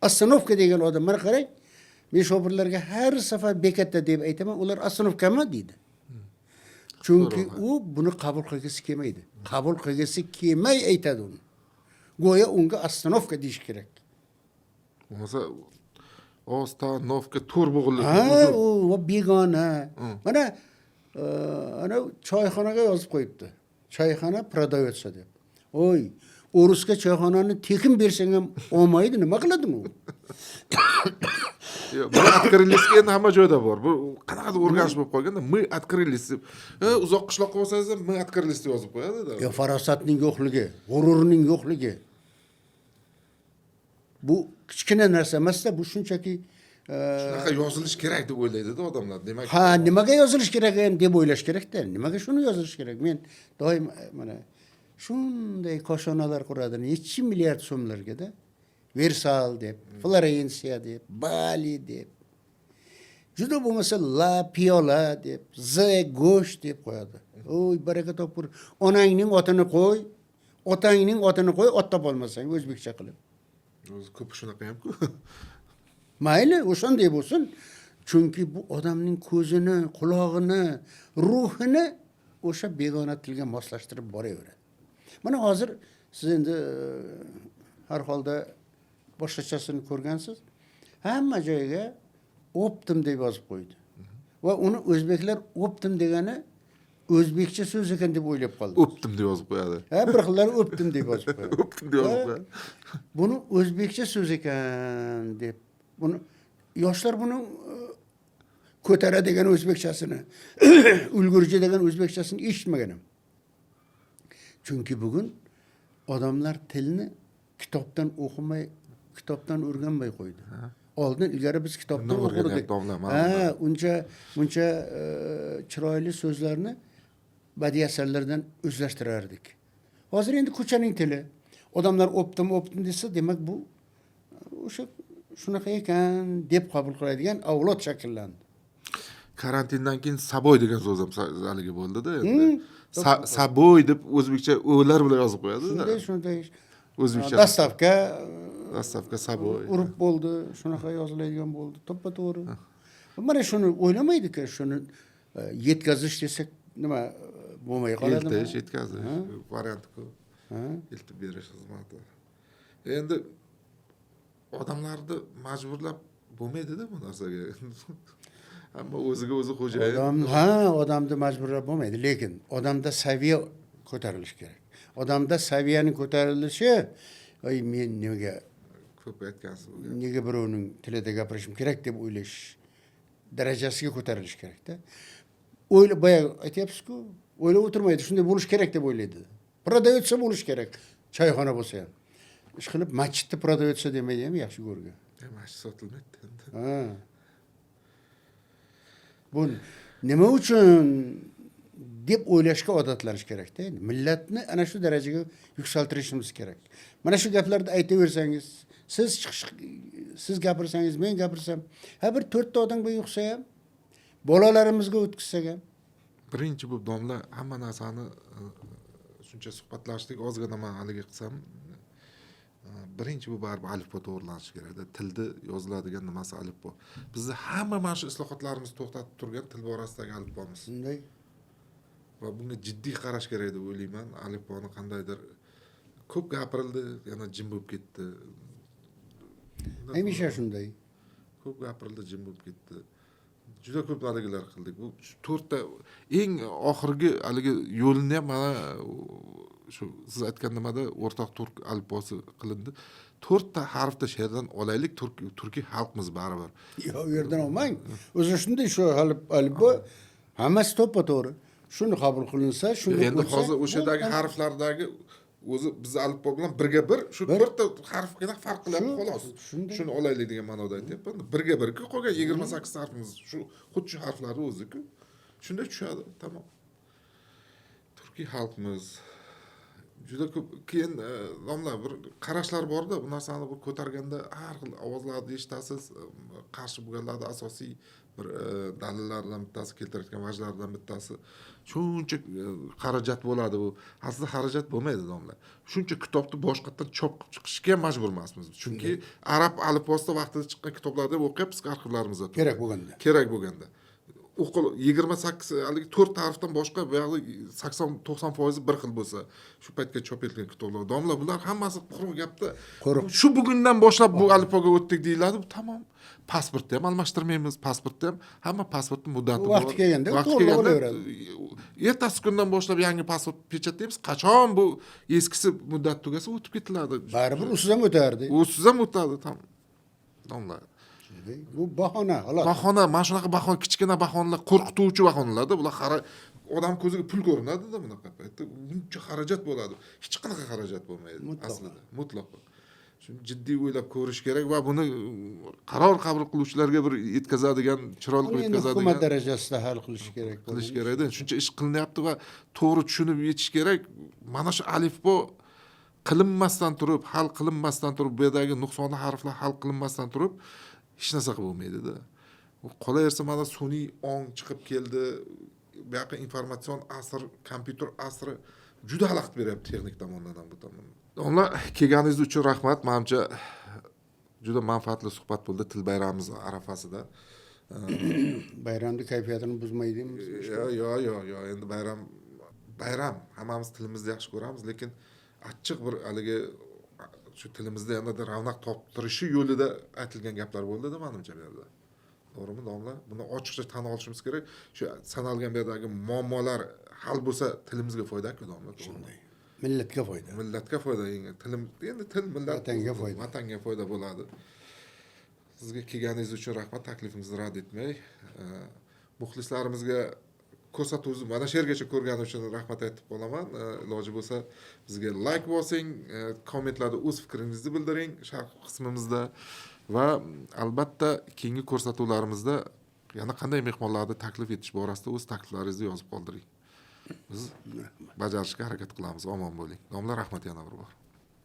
Остановка degan odam, mana qarang, men shofirlarga har safar bekatda deb aytaman, ular остановка mi deydi. Chunki u buni qabul qilgisi kelmaydi. Qabul qilgisi kelmay aytadi uni. Go'yo unga остановка deyish kerak. Bo'lmasa остановка to'r bo'g'ilib. Ha, u begona. Mana ana choyxonaga yozib qo'yibdi. Choyxona продается deb. Oy, o'risga choyxonani tekin bersang ham olmaydi, nima qiladi u? Мы открылись endi hamma joyda bor. Bu qanaqadir o'rganish bo'lib qolganda, мы открылись deb. Uzoq qishloqqa borsangiz ham мы открылись deb yozib qo'yadi-da. Yo farosatning yo'qligi, g'ururning yo'qligi. Bu kichkina narsa emasda, bu shunchaki Shunaqa yozilishi kerak deb o'ylaydi-da odamlar. Demak, ha, nimaga yozilishi kerak endi deb o'ylash kerakda. Nimaga shuni yozilishi kerak? Men doim mana shunday koshonalar quradi, necha milliard so'mlarga-da. Versal deb, Florensiya deb, Bali deb. Juda bo'lmasa La Piyola deb, Z go'sht deb qo'yadi. Oy, baraka topur. Onangning otini qo'y, otangning otini qo'y, ot topolmasang o'zbekcha qilib. O'zi ko'p shunaqa ham-ku. Mayli, o'shanday bo'lsin. Chunki bu odamning ko'zini, qulog'ini, ruhini o'sha begona tilga moslashtirib boraveradi. Mana hozir siz endi har holda boshqachasini ko'rgansiz. Hamma joyga оптом deb yozib qo'ydi. Va uni o'zbeklar оптом degani o'zbekcha so'z ekan deb o'ylab qoldi. O'ptim deb yozib qo'yadi. Ha, bir xillari o'ptim deb yozib qo'yadi. O'ptim deb yozib Ha, qo'yadi. buni o'zbekcha so'z ekan deb buni yoshlar buni ko'tara degan o'zbekchasini, ulgurji degan o'zbekchasini eshitmagan ham. Chunki bugun odamlar tilni kitobdan o'qimay, kitobdan o'rganmay qo'ydi. Oldin ilgari biz kitobdan Nima o'qirdik. o'rganyapti domla, mana Ha, uncha buncha chiroyli so'zlarni badiiy asarlardan o'zlashtirardik. Hozir endi ko'chaning tili. Odamlar оптом оптом desa, demak bu o'sha shunaqa ekan deb qabul qiladigan avlod shakllandi. Karantindan keyin собой degan so'z ham haligi bo'ldi-da endi. Собой deb o'zbekcha o'lar bilan yozib qo'yadi. Shunday, shunday. O'zbekcha. Доставка Доставка собой. Urib bo'ldi, shunaqa yoziladigan bo'ldi. To'ppa to'g'ri. Mana shuni o'ylamaydi-ku, shuni yetkazish desak nima bo'lmay qoladimi? Eltish, yetkazish varianti ko'p. Ha? Eltib berish xizmati. Endi odamlarni majburlab bo'lmaydi-da bu narsaga. Hamma o'ziga o'zi xo'jayin. Odam, ha, odamni majburlab bo'lmaydi, lekin odamda saviya ko'tarilishi kerak. Odamda saviyani ko'tarilishi, oy, men nega Ko'p aytgansiz bu gapni. nega birovning tilida gapirishim kerak deb o'ylash darajasiga ko'tarilishi kerakda. O'yla, boya aytyapsiz-ku, o'ylab o'tirmaydi, shunday bo'lishi kerak deb o'ylaydi. Продается bo'lishi kerak. Choyxona bo'lsa ham. Ish qilib masjidni продается demaydi ham yaxshi ko'rgan. Masjid sotilmaydi endi. Ha. Bu nima uchun deb o'ylashga odatlanish kerakda endi. Millatni ana shu darajaga yuksaltirishimiz kerak. Mana shu gaplarni aytaversangiz, siz chiqish, siz gapirsangiz, men gapirsam, ha, bir to'rtta odamga yuqsa ham, bolalarimizga o'tkazsak ham. Birinchi bu domla hamma narsani shuncha suhbatlashdik, ozgina man haligi qilsam, birinchi bu baribir alifbo to'g'irlanishi kerakda. Tilda yoziladigan nimasi alifbo. Bizni hamma mana shu islohotlarimizni to'xtatib turgan til borasidagi alifbomiz. Shunday. Va bunga jiddiy qarash kerak deb o'ylayman. Alifboni qandaydir ko'p gapirildi, yana jim bo'lib ketdi. Hamisha shunday. Ko'p gapirildi, jim bo'lib ketdi. Juda ko'p haligilar qildik. Bu shu to'rtta eng oxirgi haligi yo'lini ham mana shu siz aytgan nimada o'rtoq turk alifbosi qilindi. To'rtta harfda she'rdan olaylik, turk, turkiy xalqmiz baribir. Yo'q, u yerdan olmang. O'zi shunday shu alifbo hammasi to'ppa to'g'ri. Shuni qabul qilinsa, shunga Endi qo'ysa, hozir o'shadagi bo'ldi. harflardagi o'zi bizni alifbo bilan birga bir shu birta harfgina farq qilyapti xolos. Shunday. Shuni olaylik degan ma'noda aytyapman. Birga birku qolgan 28 harfimiz shu xuddi shu harflarni o'zi-ku. Shunday tushadi, tamom. Turkiy xalqmiz. Juda ko'p keyin domla bir qarashlar borda, bu narsani bir ko'targanda har xil ovozlarni eshitasiz, qarshi bo'lganlarni asosiy bir dalillardan bittasi, keltirayotgan vajlardan bittasi shuncha xarajat bo'ladi bu. Aslida xarajat bo'lmaydi domla. Shuncha kitobni boshqatdan chop qilib chiqishga ham majbur emasmiz. Chunki arab alifbosida vaqtida chiqqan kitoblarni ham o'qiyapmiz arxivlarimizda. Kerak bo'lganda. Kerak bo'lganda. O'qil 28 haligi 4 harfdan boshqa buyog'i 80-90% bir xil bo'lsa, shu paytga chop etilgan kitoblar. Domla, bular hammasi quruq gapda. Quruq. Shu bugundan boshlab bu alifboga o'tdik deyiladi, bu tamom. Pasportni ham almashtirmaymiz, pasportni ham, hamma pasportni muddati Bu vaqti bor. kelganda Vaqti to'g'ri kelganda bo'laveradi. Ertasi kundan boshlab yangi pasport pechatlaymiz. Qachon bu eskisi muddat tugasa, o'tib ketiladi. Baribir usiz ham o'tardi. Usiz ham o'tadi, tam. Domla. Bu bahona, xolos. Bahona, mana shunaqa bahona, kichkina bahonalar, qo'rqituvchi bahonalarda bular. Odam ko'ziga pul ko'rinadida bunaqa paytda, buncha xarajat bo'ladi, hech qanaqa xarajat bo'lmaydi. Mutlaqo. Aslida mutlaqo shuni jiddiy o'ylab ko'rish kerak va buni qaror qabul qiluvchilarga bir yetkazadigan, chiroyli qilib Buni endi hukumat yetkazadigan darajasida hal qilish kerak. Qilish kerakda. Shuncha ish qilinyapti va to'g'ri tushunib yetish kerak, mana shu alifbo qilinmasdan turib, hal qilinmasdan turib, bu yerdagi nuqsonli harflar hal qilinmasdan turib hech narsa qilib bo'lmaydida. Qolaversa, mana sun'iy ong chiqib keldi, bu yoqqa informatsion asr, kompyuter asri juda xalaqit beryapti texnik tomondan ham, bu tomondan. Domla, kelganingiz uchun rahmat. Manimcha, juda manfaatli suhbat bo'ldi til bayramimiz arafasida. Bayramni kayfiyatini buzmaydimi? Yo, endi bayram bayram, hammamiz tilimizni yaxshi ko'ramiz, lekin achchiq bir haligi shu tilimizda yanada ravnaq toptirishi yo'lida aytilgan gaplar bo'ldida manimcha bu yerda. To'g'rimi, domla? Buni ochiqcha tan olishimiz kerak. Shu sanalgan bu yerdagi muammolar hal bo'lsa, tilimizga foyda-ku, domla, to'g'rimi? Millatga foyda. Millatga foyda, endi tilim, endi til millat, Vatanga foyda. Vatanga foyda bo'ladi. Sizga kelganingiz uchun rahmat, taklifimizni rad etmay. Muxlislarimizga ko'rsatuvimizni mana shu yergacha ko'rgani uchun rahmat aytib qolaman. Iloji bo'lsa, bizga layk bosing, kommentlarda o'z fikringizni bildiring sharh qismimizda va albatta keyingi ko'rsatuvlarimizda yana qanday mehmonlarni taklif etish borasida o'z takliflaringizni yozib qoldiring. Biz bajarishga harakat qilamiz. Omon bo'ling. Domla, rahmat yana bir bor.